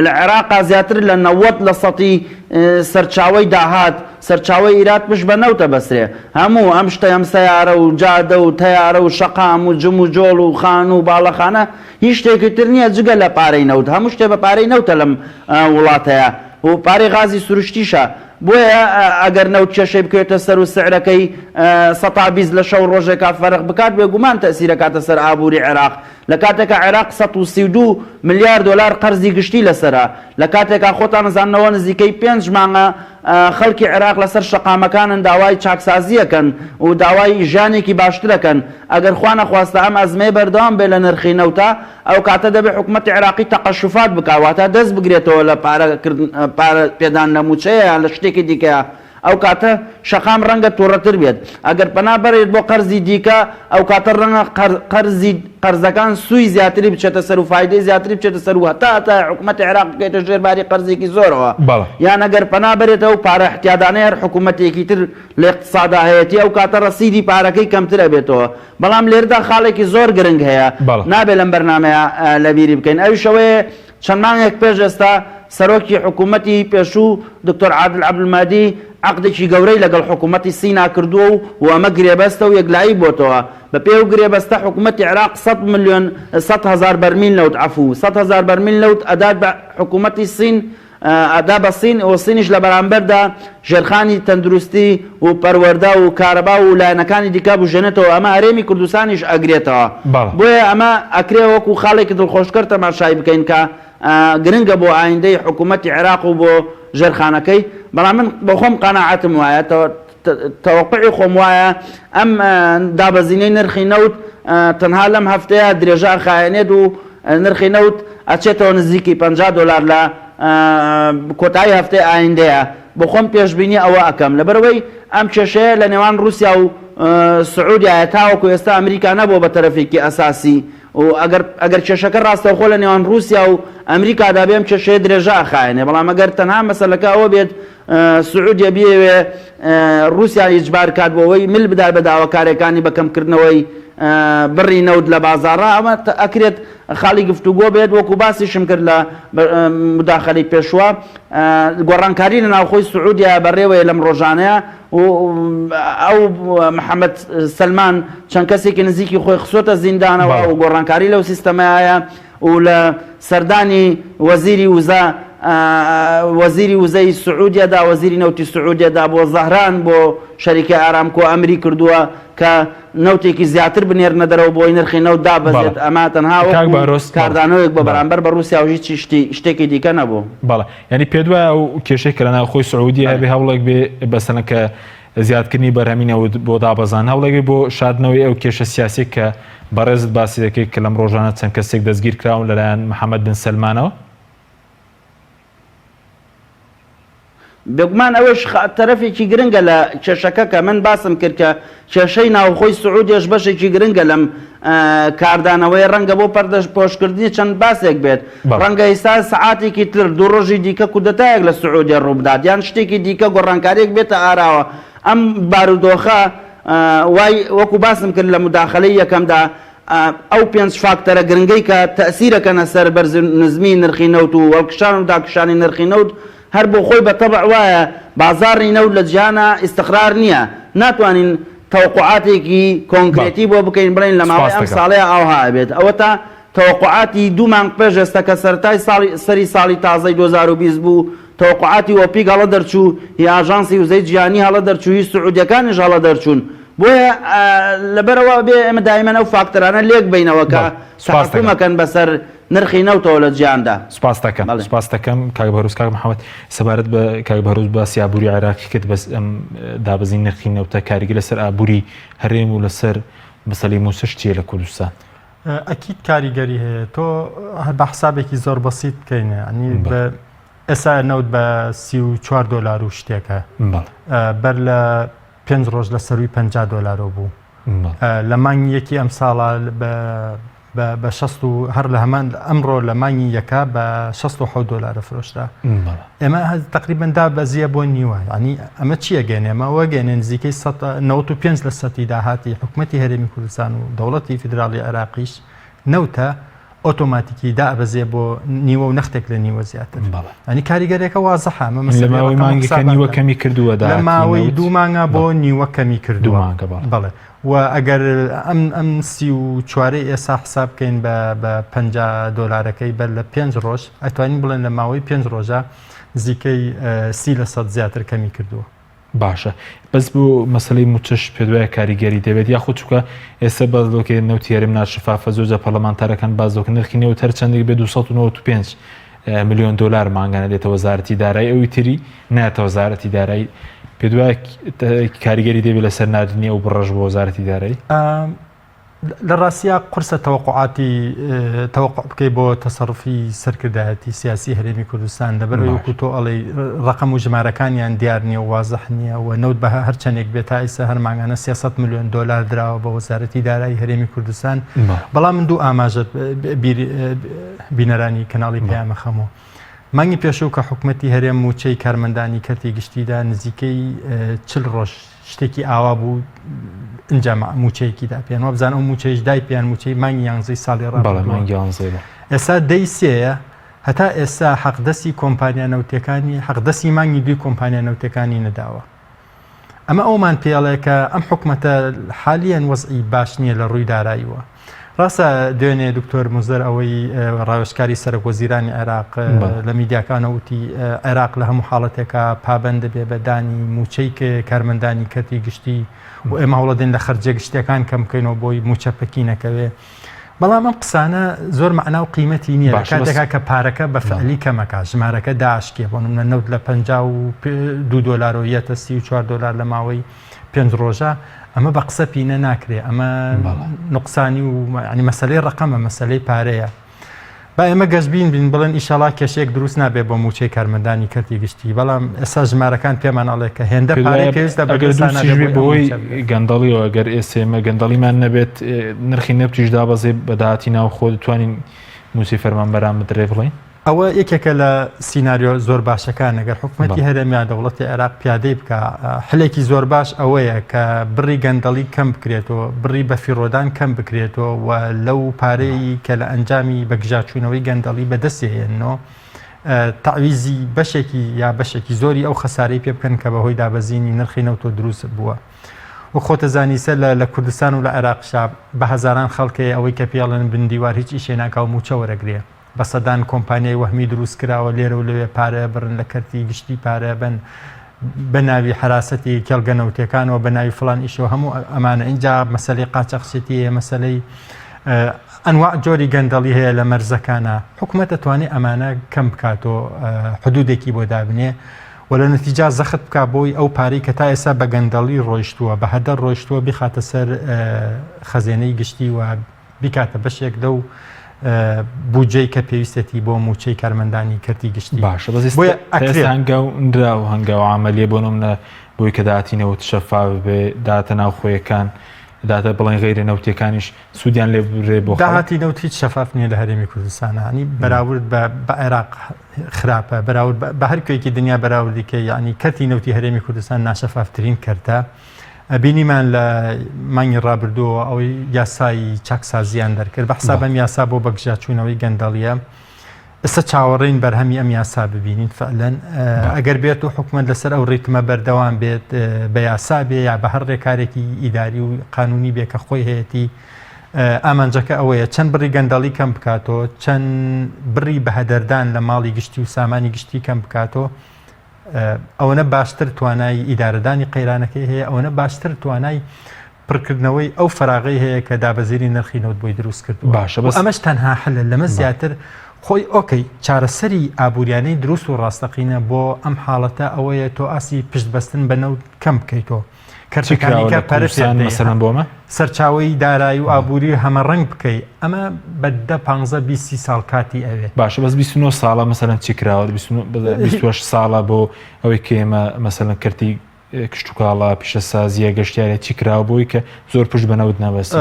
لە عێراقا زیاتر لە 90 لە سەتی سەرچاوەی داهات سەرچاوەی ئیراد پشت بە نەوتە بەسرێ هەموو ئەم شتە ئەم سەیارە و جادە و تەیارە و شەقام و جم و جۆڵ و خانوو و باڵەخانە هیچ شتێکی تر نییە جگە لە پارەی نەوت هەموو شتێ بە پارەی نەوتە لەم وڵاتەیە و پارەی غازی سروشتیشە بۆیە ئەگەر نەوت کێشەی بکەوێتە سەر و سعرەکەی سەتا 20 لە شەو ڕۆژێکا فەرق بکات بێگومان تەئسیرەکاتە سەر ئابووری عێراق لە کاتێکا عێراق 132 ملیار دۆلار قەرزی گشتی لەسەرە لە کاتێکا خۆتان ئەزاننەوە نزیکەی پێنج مانگە خەڵکی عێراق لەسەر شەقامەکانن داوای چاکسازییەکەن و داوای ژیانێکی باشترەکەن ئەگەر خوانەخواستە ئەم ئەزمەیە بەردەوام بێت لە نرخی نەوتا ئەو کاتە دەبێت حکومەتی عێراقی تەقەشوفات بکات واتە دەست بگرێتەوە لە پارە کردن پارە پێدان لە مووچەیە یان لە شتێکی دیکەیە. ئەو کاتە شەقام ڕەنگە توڕەتر بێت. ئەگەر پەنا بەرێت بۆ قەرزی دیکە، ئەو کاتە ڕەنگە قەرزی قەرزەکان سووی زیاتری بچێتە سەر و فایدەی زیاتری بچێتە سەر و هەتا هەتایە حکومەتی عێراق بکەوێتە ژێر باری قەرزێکی زۆرەوە. یان ئەگەر پەنا بەرێتە ئەو پارە ئیحتیادانەی هەر حکومەتێکی تر لە ئیقتسادا هەیەتی، ئەو کاتە ڕەسیدی پارەکەی کەمتر ئەبێتەوە. بەڵام لێردا خاڵێکی زۆر گرنگ هەیە نابێت لەم بەرنامەیە لەبیری بکەین ئەویش ئەوەیە چەند مانگێک پێش ئێستا سەرۆکی حکوومەتی پێشوو دکتۆر عادل عەبدولمەهدی عەقدێکی گەورەی لەگەڵ حکوومەتی سینا کردووە و و ئەمە گرێبەستە و یەکلایی بۆتەوە بەپێی ئەو گرێبەستە حکوومەتی عێراق 100 ملیۆن 100,000 بەرمیل نەوت عەفوو 100,000 بەرمیل نەوت ئەدات بە حکوومەتی سین ئەدا بە سین و سینیش لە بەرامبەردا ژێرخانی تەندروستی و پەروەردە و کارەبا و لایەنەکانی دیکە بوژێنێتەوە، ئەمە هەرێمی کوردستانیش ئەگرێتەوە. بۆیە ئەمە ئەکرێ وەکو خاڵێکی دڵخۆشکەر تەماشای بکەین کە گرنگە بۆ ئایندەی حکوومەتی عێراق و بۆ ژێرخانەکەی، بەڵام من بۆخۆم قەناعەتم وایە تەوەقوعی خۆم وایە ئەم دابەزینەی نرخی نەوت تەنها لەم هەفتەیە درێژە ئەخایەنێت و نرخی نەوت ئەچێتەوە نزیکی 50 دۆلار لە کۆتایی هەفتەی ئایندەیە بۆ خۆم پێشبینی ئەوە ئەکەم لەبەرئەوەی ئەم کێشەیە لە نێوان رووسیا و سعودیایە تاوەکو ئێستا ئەمریکا نەبووە بە تەرەفێکی ئەساسی و ئەگەر ئەگەر کێشەکە ڕاستەوخۆ لە نێوان ڕووسیا و ئەمریکادا بێ ئەم کێشەیە درێژە ئەخایەنێ بەڵام ئەگەر تەنها مەسەلەکە ئەوە بێت سعودیە بیەوێ ڕووسیا ئیجبار کات بۆ ئەوەی مل بدات بە داواکاریەکانی بە کەمکردنەوەی بڕی نەوت لە بازاڕا ئەمە ئەکرێت خاڵی گفتوگۆ بێت وەکو باسیشم کرد لە مداخلەی پێشوە گۆڕانکاری لە ناوخۆی سعودیا بەڕێوەیە لەم ڕۆژانەیە و ئەو محەمەد سەلمان چەند کەسێکی نزیکی خۆی خسۆتە زیندانەوە و گۆڕانکاری لەو سیستەمەیە و لە سەردانی وەزیری وزە وەزیری وزەی سعودیەدا وەزیری نەوتی سعودیەدا بۆ زەهران بۆ شەریکە ئارامکۆ ئەمری کردووە کە نەوتێکی زیاتر بنێرنە دەرەوە بۆی نرخی نەوت دابەزێت ئەمە تەنها کاردانەوەیەک بە بەرامبەر بە ڕووسیا و هیچ شتێکی دیکە نەبوو. بەڵێ یانی پێت وایە ئەو کێشەی کە لە ناوخۆی سعودیە هەبێ هەوڵێک بێ بەسەنە کە زیادکردنی بەرهەمی نەوت بۆ دابەزان هەوڵێک بێ بۆ شاردنەوەی ئەو کێشە سیاسیە کە بەڕێزت باسی دەکەیت کە لەم ڕۆژانە چەند کەسێک دەستگیر کراون لەلایەن محەممەد بن سەلمانەوە؟ بێگومان ئەوەیش تەرەفێکی گرنگە لە کێشەکە کە من باسم کرد کە کێشەی ناوخۆی سعودیەش بەشێکی گرنگە لەم کاردانەوەیە ڕەنگە بۆ پەردەپۆشکردنی چەند باسێک بێت ڕەنگە ئیستا سەعاتێکی تر دوو ڕۆژی دیکە کودەتایەک لە سعودیە ڕووبدات یان شتێکی دیکە گۆڕانکاریەک بێتە ئاراوە ئەم بارودۆخە وای وەکو باسم کرد لە موداخەلەی یەکەمدا ئەو پێنج فاکتەرە گرنگەی کە تەئسیرەکەنە سەر بەرز و نزمی نرخی نەوت و هەڵکشان و داکشانی نرخی نەوت هەر بۆ خۆی بە تەبع وایە بازاڕی نەوت لە جیهانا ئیستقرار نییە ناتوانین تەوەقوعاتێکی کۆنکرێتی بۆ بکەین بڵێین لە ماوەی ئەم ساڵەیا ئاوها ئەبێت ئەوەتا تەوەقوعاتی دوو مانگ پێش ئێستا کە سەرەتای ساڵی سەری ساڵی تازەی 2020 بوو تەوەقوعاتی ئۆپیک هەڵە دەرچوو هی ئاژانسی وزەی جیهانی هەڵە دەرچوو هی سعودیەکانیش هەڵە دەرچوون بۆیە لەبەرئەوە ئەبێ ئێمە دایمەن ئەو فاکتەرانە لێک بەینەوە کە سوپاست تەحەکوم دەکەم. ئەکەن بەسەر نرخی نەوتەوە لە جیهاندا. سوپاست دەکەم. بەڵێ. سوپاست دەکەم کاک بەهروز. کاک محەمەد سەبارەت بە کاک بەهروز باسی ئابووری عێراقی کرد بەس ئەم دابەزینی نرخی نەوتە کاریگەری لەسەر ئابووری هەرێم و لەسەر مەسەلەی مووچەش چییە لە کوردستان؟ ئەکید کاریگەری هەیە تۆ هەر بە حسابێکی زۆر بەسیت بکەین یعنی بە ئێستا نەوت بە 34 دۆلار و شتێکە بەر لە پێنج ڕۆژ لە سەروی 50 دۆلارەوە بوو لە مانگی یەکی ئەم ساڵە بە 60 و هەر لە هەمان ئەمڕۆ لە مانگی یەکە بە 16 دۆلارە فرۆشرا ئێمە تقریبا دابەزیە بۆ نیوە ینی ئەمە چییە گەێنێ ئەمە وەگەێنێ نزیکەی 95 لە سەتی داهاتی حکوومەتتی هەرێمی کوردستان و دەوڵەتی فیدراڵی عێراقیش نەوتە ئۆتۆماتیکی دابەزێ بۆ نیوە و نەختێک لە نیوە زیاتر ئەنی کاریگەرێکە وازحە ئەمە لە ماوەی مانگێکە نیوە کەمی کردووە لە ماوەی دوو مانگە بۆ نیوە کەمی کردووە بەڵێ و ئەگەر ئەم ئەم 34 ئێسا حساب بکەین بە بە 50 دۆلارەکەی بەر لە پێنج ڕۆژ ئەتوانین بڵێن لە ماوەی پێنج ڕۆژە نزیکەی سی لە سەد زیاتر کەمی کردووە. باشە بەس بۆ مەسەلەی موچەش پێت وایە کاریگەری دەبێت یاخود چونکە ئێستا باس لەوە نەوتی هەرێم ناشفافە زۆر جار پەرلەمانتارەکان باس لەوە نرخی نەوت هەر چەندێک بێ 295 ملیۆن دۆلار مانگانە دێتە وەزارەتی دارایی ئەوی تری نایەتە وەزارەتی دارایی پێت وایە کاریگەری دەبێت لەسەر ناردنی ئەو بڕەش بۆ وەزارەتی دارایی؟ لە ڕاستیا قورسە تەوەقوعاتی تەوەقع بکەی بۆ تەسەڕفی سەرکردایەتی سیاسی هەرێمی کوردستان لەبەر ئەوەی وەکو تۆ ئەڵێی ڕەقەم و ژمارەکانیان دیار نییە و وازح نییە و نەوت بە هەر چەندێک بێت تا ئیستا هەر مانگانە 300 ملیۆن دۆلار دراوە بە وەزارەتی دارایی هەرێمی کوردستان بەڵام من دوو ئاماژەت بینەرانی کەناڵی پەیامە خەمەوە مانگی پێشوو کە حکومەتی هەرێم مووچەی کارمەندانی کەرتی گشتیدا نزیکەی چل ڕۆژ شتێکی ئاوا بوو ئینجا مووچەیەکی دا پێیان وابزانم ئەو مووچەیش دای پێیان مووچەی مانگی یانزەی ساڵی ڕابردووە مانگی یانزەی بوو. ئێستا دەی سێیە هەتا ئێستا حەقدەستی کۆمپانیا نەوتیەکانی حەقدەستی مانگی دووی کۆمپانیا نەوتیەکانی نەداوە ئەمە ئەومان پێڵێ کە ئەم حکومەتە حالیەن وەزعی باش نییە لە ڕووی داراییوە ڕاستە دوێنێ دکتۆر مزدەر ئەوەی ڕاوێژکاری سەرۆک وەزیرانی عێراق لە میدیاکانە وتی عێراق لە هەموو حاڵەتێکا پابەند دەبێ بە دانی مووچەی کارمەندانی کەرتی گشتی و ئێمە هەوڵەدەین لە خەرجیە گشتیەکان کەم بکەینەوە بۆی مووچە پەکی نەکەوێ. بەڵام ئەم قسانە زۆر مەعنا و قیمەتی نییە لە کاتێکا کە پارەکە بە فعلی کەمەکە ژمارەکە داشکێ بۆ نمونە نەوت لە 52 دۆلارەوە یەتە 34 دۆلار لە ماوەی پێنج ڕۆژە ئەمە بە قسە پینە ناکرێ ئەمە نقصانی و ینی مەسلەی ڕقەمە مەسلەی پارەیە با ئێمە گەشبین بین بڵێن ئیشەڵا کێشەیەک دروست نابێ بۆ مووچەی کارمەندانی کەرتی گشتی بەڵام ئێستا ژمارەکان پێمان ئەڵێ کە هێندە پارەی پێویستە ئەگەر بەهۆی گەندەڵیەوە گەر ئێسێمە گەندەڵیمان نەبێت نرخی نەوتیش دابەزێ بە داهاتی ناوخۆ دەتوانین مووچەی فەرمانبەران بدرێ بڵێین؟ ئەوە یەکێکە لە سیناریۆ زۆر باشەکان ئەگەر حکومەتی هەرێم یان دەوڵەتی عێراق پیادەی بکا حلێکی زۆر باش ئەوەیە کە بڕی گەندەڵی کەم بکرێتەوە بڕی بەفیڕۆدان کەم بکرێتەوە و لەو پارەی کە لە ئەنجامی بەگژاچوونەوەی گەندەڵی بەدەستی هێنەوە تەعویزی بەشێکی یا بەشێکی زۆری ئەو خەسارەی پێ بکەن کە بەهۆی دابەزینی نرخی نەوتۆ دروست بووە. وەک خۆتەزانی سەر لە لە کوردستان و لە عێراقشا بە هەزاران خەڵکەیە ئەوەی کە پێڵێن بندیوار هیچ ئیشێ ناکا و مووچە وەرەگرێ. بە سەدان کۆمپانیای وەهمی دروست کراوە لێرە و لەوێ پارە بڕن لە کەرتی گشتی پارە بەن بە ناوی حەراسەتی کێڵگە نەوتەکانەوە بە ناوی فلان ئیشەوە هەموو ئەمانە اینجا مەسەلەی قاچاخچێتی هەیە مەسەلەی ئەنواع جۆری گەندەڵی هەیە لە مەرزەکانە حکوومەت دەتوانێت ئەمانە کەم بکاتەوە حدودێکی بۆ دابنێ و لە نەتیجا زەخت بک بۆی ئەو پارەی کە تا ئێستا بە گەندەڵی ڕۆیشتووە بە هەدەر ڕۆیشتووە بیخاتە سەر خەزێنەی گشتی و بیکاتە بەشێک لەو بودجەی کە پێویستێتی بۆ مووچەی کارمەندانی کەرتی گشتی. باشە بەس بۆیە ئەکرێت هەنگاو نرا و هەنگاو عملیە بۆ نمونە بۆی کە داهاتی نەوت شەفاف بێ داهاتە ناوخۆیەکان داهاتە بڵێن غەیرە نەوتیەکانیش سوودیان لێ ببرێ بۆ خەڵک. داهاتی نەوت هیچ شەفاف نییە لە هەرێمی کوردستان ینی بەراورد بە بە عێراق خراپە بەراورد بە هەر کوێکی دنیا بەراوردی کە یعنی کەرتی نەوتی هەرێمی کوردستان ناشەفافترین کەرتە. بینیمان لە مانگی ڕابردووەوە ئەوەی یاسای چاکسازیان دەرکرد بە حساب ئەم یاسا بۆ بەگژاچوونەوەی گەندەڵیە ئێستا چاوەڕێین بەرهەمی ئەم یاسا ببینین فعلەن ئەگەر بێت و حکومت لەسەر ئەو ڕیتمە بەردەوام بێت بە یاسا بێ یا بە هەر ڕێکارێکی ئیداری و قانونی بێ کە خۆی هەیەتی ئامانجەکە ئەوەیە چەند بڕی گەندەڵی کەم بکاتەوە چەند بڕی بەهەدەردان لە ماڵی گشتی و سامانی گشتی کەم بکاتەوە ئەوەنە باشتر توانای ئیدارەدانی قەیرانەکەی هەیە، ئەوەنە باشتر توانای پڕکردنەوەی ئەو فەراغەی هەیە کە دابەزینی نرخی نەوت بۆی دروست کردووە. باشە بەس ئەمەش تەنها حلە لەمە زیاتر خۆی ئۆکەی چارەسەری ئابووریانەی دروست و ڕاستەقینە بۆ ئەم حاڵەتە ئەوەیە تۆ ئاستی پشتبەستن بە نەوت کەم بکەیتەوە. کەرتەکانی کە پەرە پێ بدەی، مەسەلەن بۆ ئەمە؟ سەرچاوەی دارایی و ئابووری هەمەڕەنگ بکەی، ئەمە بە دە، پانزە، 20، 30 ساڵ کاتی ئەوێ. باشە بەس 29 ساڵە مەسەلەن چی کراوە؟ 28 ساڵە بۆ ئەوەی کە ئێمە مەسەلەن کەرتی کشتوکاڵە، پیشەسازییە، گەشتیاریە چی کراوە بۆی کە زۆر پشت بە نەوت نەبەستین؟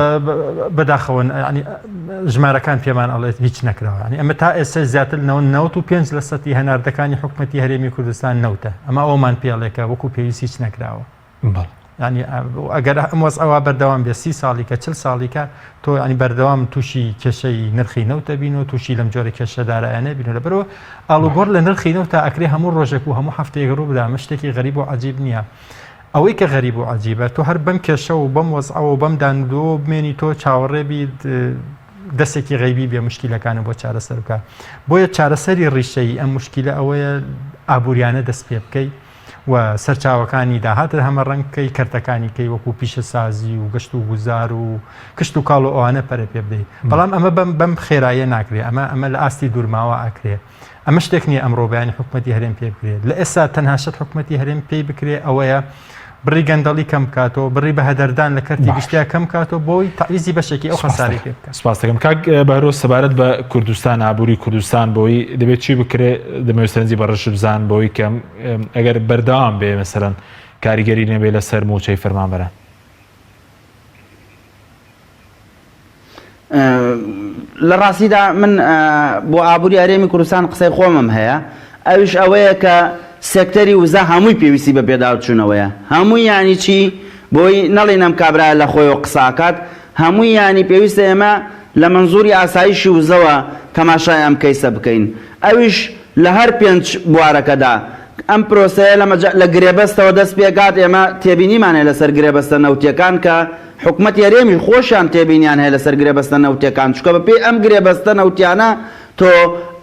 بەداخەوە یانی ژمارەکان پێمان ئەڵێت هیچ نەکراوە. یانی ئەمە تا ئێستا زیاتر لە 95 لە سەتی هەناردەکانی حکومەتی هەرێمی کوردستان نەوتە. ئەمە ئەوەمان پێ ئەڵێ کە وەکو پێویست هیچ نەکراوە. ینی ئەگەر ئەم وەزعەوە بەردەوام بێ سی ساڵی کە چل ساڵی کە تۆ ینی بەردەوام تووشی کێشەی نرخی نەوتە بین و تووشی لەم جۆرە کێشە دارایانە بین و لەبەرەوە ئاڵوگۆڕ لە نرخی نەوت تا ئەکرێ هەموو ڕۆژێک و هەموو هەفتەیەک ڕوو بدا ئەمە شتێکی غەریب و عەجیب نییە ئەوەی کە غەریب و عەجیبە تۆ هەر بەم کێشە و بەم وەزعەوە و بەم دانودۆوە بمێنی تۆ چاوەڕێ بیت دەستێکی غەیبی بێ مشکیلەکانە بۆ چارەسەر بکە بۆیە چارەسەری ڕیشەیی ئەم مشکیلە ئەوەیە ئابووریانە دەست پێ بکەیت و سەرچاوەکانی داهاتت هەمە ڕەنگ بکەی، کەرتەکانی کەی وەکو پیشەسازی و گەشت و گوزار و کشت و کاڵ و ئەوانە پەرە پێ بدەیت. بەڵام ئەمە بەم بەم خێراییە ناکرێ، ئەمە ئەمە لە ئاستی دوورماوە ئەکرێ. ئەمە شتێک نییە ئەمڕۆ بەیانی حکومەتی هەرێم پێ بکرێ. لە ئێستا تەنها شت حکومەتی هەرێم پێی بکرێ ئەوەیە. بڕی گەندەڵی کەم بکاتەوە، بڕی بەهەدەردان لە کەرتی گشتیا کەم بکاتەوە بۆی تەعویزی بەشێکی ئەو خەسارەی پێ بکات. سپاس دەکەم کاک بەهرۆز سەبارەت بە کوردستان ئابووری کوردستان بۆی دەبێت چی بکرێ دەمەوێت سەرنجی بەڕێزت بزان بۆی کە ئەگەر بەردەوام بێ مەسەلەن کاریگەری نەبێ لەسەر مووچەی فەرمانبەران. لە ڕاستیدا من بۆ ئابووری هەرێمی کوردستان قسەی خۆمم هەیە ئەویش ئەوەیە کە سێکتەری وزە هەمووی پێویستی بە پێداچوونەوەیە هەمووی یانی چی بۆی نەڵێن ئەم کابرایە لە خۆیەوە قساکات هەمووی یانی پێویستە ئێمە لە منزوری ئاسایشی وزەوە تەماشای ئەم کەیسە بکەین ئەویش لە هەر پێنج بوارەکەدا ئەم پرۆسەیە لە مەجا لە گرێبەستەوە دەست پێکات ئێمە تێبینیمان هەیە لەسەر گرێبەستە نەوتیەکان کە حکومەتی هەرێمیش خۆشیان تێبینیان هەیە لەسەر گرێبەستە نەوتیەکان چونکە بەپێی ئەم گرێبەستە نەوتیانە تۆ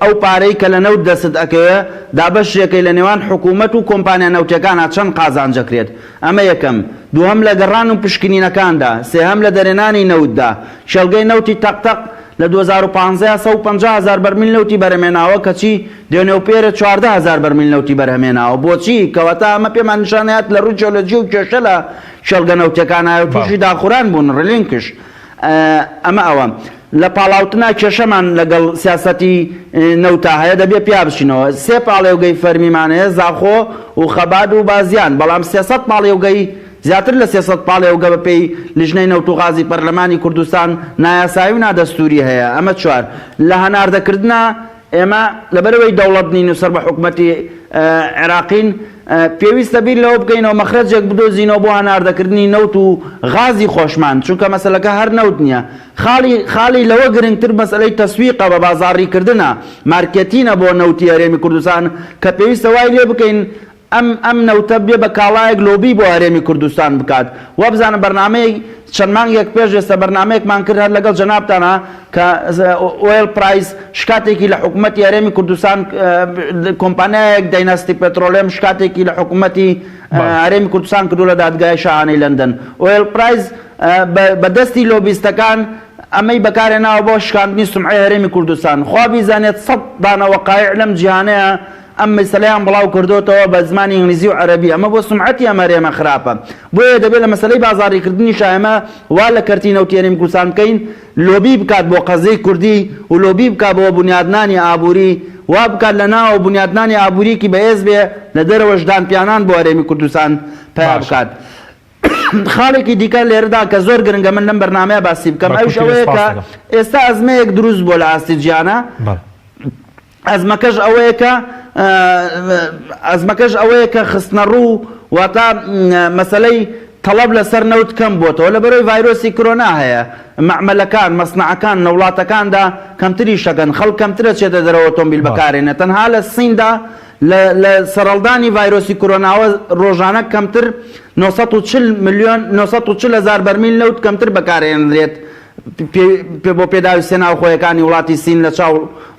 ئەو پارەی کە لە نەوت دەستت ئەکەوێ دابەشیەکەی لە نێوان حکومەت و کۆمپانیا نەوتیەکانا چەند قازانج ئەکرێت ئەمە یەکەم دووهەم لە گەڕان و پشکنینەکاندا سێهەم لە دەرێنانی نەوتدا کێڵگەی نەوتی تەق تەق لە 2015 150 هەزار بەرمیل نەوتی بەرهەمێناوە کەچی دوێنێ و پێرێ 14 هەزار بەرمیل نەوتی بەرهەمێناوە بۆچی کەواتە ئەمە پێمان نیشان ئەیات لە ڕووی جیۆلۆجی و کێشە لە کێڵگە نەوتیەکانایە و تووشی داخوران بوون، ڕلینکش. ئەمە ئەوە. لە پاڵاوتنا کێشەمان لەگەڵ سیاسەتی نەوتا هەیە دەبێ پیا بچینەوە. سێ پاڵێوگەی فەرمیمان هەیە، زاخۆ و خەبات و بازیان، بەڵام 300 پاڵێوگەی زیاتر لە 300 پاڵێوگە بە پێی لیژنەی نەوت و غازی پەرلەمانی کوردستان نایاسایی و نادەستووری هەیە. ئەمە چوار. لە هەناردەکردنا ئێمە لەبەرئەوەی دەوڵەت نین و سەر بە حکومەتی عێراقین، پێویستە بیر لەوە بکەینەوە مەخرەجێک بدۆزینەوە بۆ هەناردەکردنی نەوت و غازی خۆشمان، چونکە مەسەلەکە هەر نەوت نییە. خاڵی خاڵی لەوە گرنگتر مەسەلەی تەسویقە، بە بازاڕیکردنە، مارکێتینە بۆ نەوتی هەرێمی کوردستان کە پێویستە وای لێ بکەین ئەم ئەم نەوتە بێ بە کاڵایەک لۆبی بۆ هەرێمی کوردستان بکات. وابزانم بەرنامەی چەند مانگێک پێش ئێستا بەرنامەیەکمان کرد هەر لەگەڵ جەنابتانا کە Oil Price شکاتێکی لە حکومەتی هەرێمی کوردستان کۆمپانیایەک Dynasty Petroleum شکاتێکی لە حکومەتی هەرێمی کوردستان کردو لە دادگای شاهانەی لەندەن Oil Price بە دەستی لۆبیستەکان ئەمەی بەکارهێناوە بۆ شکاندنی سومعەی هەرێمی کوردستان خوا بیزانێت سەد دانە وەقایع لەم جیهانەیە ئەم مەسەلەیان بڵاو کردۆتەوە بە زمانی ئینگلیزی و عەرەبی، ئەمە بۆ سومعەتی ئەم هەرێمە خراپە. بۆیە دەبێت لە مەسەلەی بازاڕیکردنیشا ئێمە وا لە کەرتی نەوتی هەرێمی کوردستان بکەین لۆبی بکات بۆ قەزیەی کوردی و لۆبی بکات بۆ بونیادنانی ئابووری، وا بکات لە ناوەوە بونیادنانی ئابوورییەکی بەهێز بێ، لە دەرەوەش دانپیانان بۆ هەرێمی کوردستان پەیا بکات. خاڵێکی دیکە لێرەدا کە زۆر گرنگە من لەم بەرنامەیە باسی بکەم ئەویش ئەوەیە کە ئێستا ئەزمەیەک دروست بووە لە ئاستی جیهانا، ئەزمەکەش ئەوەیە کە ئەزمەکەش ئەوەیە کە خستنەڕوو واتە مەسەلەی تەڵەب لەسەر نەوت کەم بۆتەوە لەبەرەوەی ڤایرۆسی کرۆنا هەیە مەعمەلەکان مەسنەعەکان لە وڵاتەکاندا کەمتر ئیشەکەن خەڵک کەمتر ئەچێتە دەرەوە ئۆتۆمبیل بەکارێنێ تەنها لە سیندا لە لە سەرهەڵدانی ڤایرۆسی کرۆناوە ڕۆژانە کەمتر 940 ملیۆن 940 هەزار بەرمیل نەوت کەمتر بەکارهێنرێت پێ بۆ پێداویستیە ناوخۆیەکانی وڵاتی سین لە چاو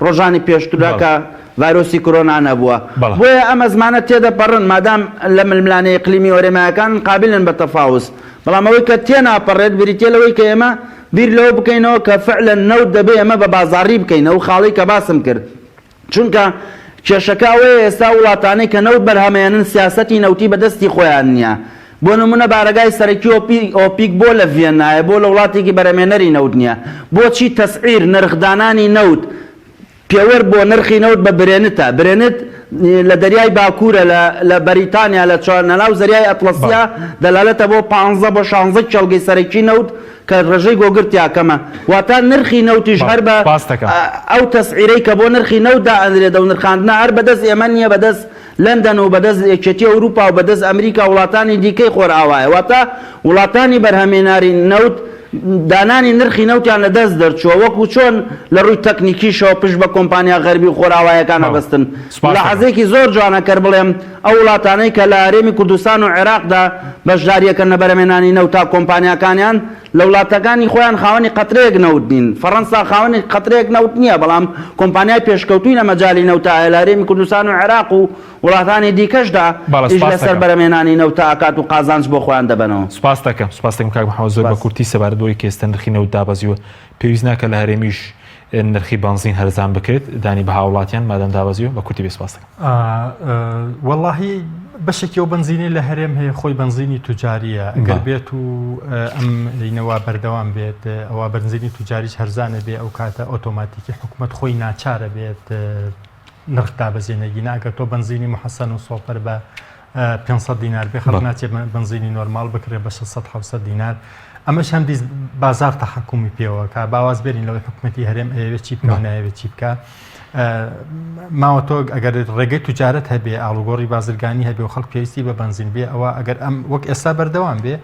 ڕۆژانی پێشتردا کە ڤایرۆسی کۆرۆنا نەبووە. بۆیە ئەم ئەزمانە تێدەپەڕن مادام لە ململانێ ئیقلیمی و هەرێمایەکان قابلن بە تەفاوز. بەڵام ئەوەی کە تێناپەڕێت بریتیە لەوەی کە ئێمە بیر لەوە بکەینەوە کە فعلەن نەوت دەبێ ئێمە بە بازاڕی بکەین ئەو خاڵەی کە باسم کرد. چونکە کێشەکە ئەوەیە ئێستا ئەو وڵاتانەی کە نەوت بەرهەمەیەنن سیاسەتی نەوتی بە دەستی خۆیان نییە. بۆ نموونە بارەگای سەرەکی ئۆپیک بۆ لە ڤیەننایە، بۆ لە وڵاتێکی بەرهەمێنەری نەوت نییە؟ بۆچی تەسعیر، نرخدانانی نەوت، پێوەر بۆ نرخی نەوت بە برێنتە؟ برێنت لە دەریای باکوورە لە لە بەریتانیا لە لەناو زەریای ئەتڵەسییە دەلالەتە بۆ پانزە بۆ شانزە کێڵگەی سەرەکی نەوت کە ڕێژەی گۆگرد تیا کەمە واتە نرخی نەوتیش هەر بە ئەو تەسعیرەی کە بۆ نرخی نەوت دائەنرێت ئەو نرخاندنە هەر بەدەست ئێمە نییە بەدەست لەندەن و بەدەست یەکێتی ئەوروپا و بەدەست ئەمریکا و وڵاتانی دیکەی خۆرئاوایە واتە وڵاتانی بەرهەمێناری نەوت دانانی نرخی نەوتیان لە دەست دەرچووە وەکو چۆن لە ڕووی تەکنیکیشەوە پشت بە کۆمپانیا غەربی و خۆرئاوایەکان ئەبەستن ملاحەزەیەکی زۆر جوانە کەر بڵێم ئەو وڵاتانەی کە لە هەرێمی کوردستان و عێراقدا بەشدارییەکەن لە بەرهەمهێنانی نەوت تا کۆمپانیاکانیان لە وڵاتەکانی خۆیان خاوەنی قەترەیەک نەوت نین. فەڕەنسا خاوەنی قەترەیەک نەوت نییە، بەڵام کۆمپانیای پێشکەوتووی لە مەجالی نەوتا هەیە لە هەرێمی کوردستان و عێراق و وڵاتانی دیکەشدا بەڵێ ئیش سوپاست لەسەر دەکەم. بەرهەمهێنانی نەوتا ئەکات و قازانج بۆ خۆیان دەبەنەوە. سوپاست دەکەم. سوپاست دەکەم کاک محەمەد زۆر بە سوپاس. کورتی سەبارەت بەوەی کە ئێستا نرخی نەوت دابەزیوە پێویست ناکات لە هەرێمیش. نرخی بەنزین هەرزان بکرێت دانی بە هاوڵاتیان مادەم دابەزیوە بە کورتی بێ سپاس دەکەم. وەڵاهی بەشێکی ئەو بەنزینەی لە هەرێم هەیە خۆی بەنزینی توجاریە ئەگەر بێت و ئەم لینەوە بەردەوام بێت ئەوە بەنزینی توجاریش هەرزانە بێ ئەو کاتە ئۆتۆماتیکی حکومت خۆی ناچارە بێت نرخ دابەزێنێ گینا ئەگەر تۆ بەنزینی محەسەن و سۆپەر بە 500 دینار بێ خەڵک ناچێت بەنزینی نۆرماڵ بکرێ بە 600 700 دینار ئەمەش هەندیز بازار تەحەکومی پێوە کە باواز بێنین لەوەی حکومەتی هەرێم ئەیەوێت چی بکە نایەوێت چی بکە ماوە تۆ ئەگەر ڕێگەی توجارەت هەبێ ئاڵوگۆڕی بازرگانی هەبێ و خەڵک پێویستی بە بەنزین بێ ئەوە ئەگەر ئەم وەک ئێستا بەردەوام بێ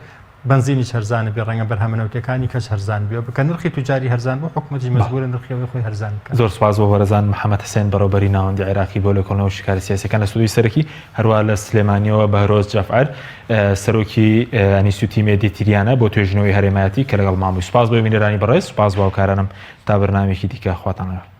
بەنزینیش هەرزانە بێ ڕەنگە بەرهەمە نەوتیەکانی کەش هەرزان بێ کە نرخی توجاری هەرزان بوو حکومەتیش مەجبورە نرخی ئەوەی خۆی هەرزان بکات. زۆر سوپاس بۆ بەڕێزان محەمەد حسێن بەڕێوبەری ناوەندی عێراقی بۆ لێکۆڵینەوە و شیکارە سیاسیەکان لە ستۆدیۆی سەرەکی، هەروەها لە سلێمانیەوە بەهرۆز جەفعەر سەرۆکی ئەنیستیوتی مێدیتریانە بۆ توێژینەوەی هەرێمایەتی کە لەگەڵمان بووی. سوپاس بۆ بینەرانی بەڕێز، سوپاس بۆ هاوکارانم تا بەرنامەیەکی دیکە خواتان لەگەڵ.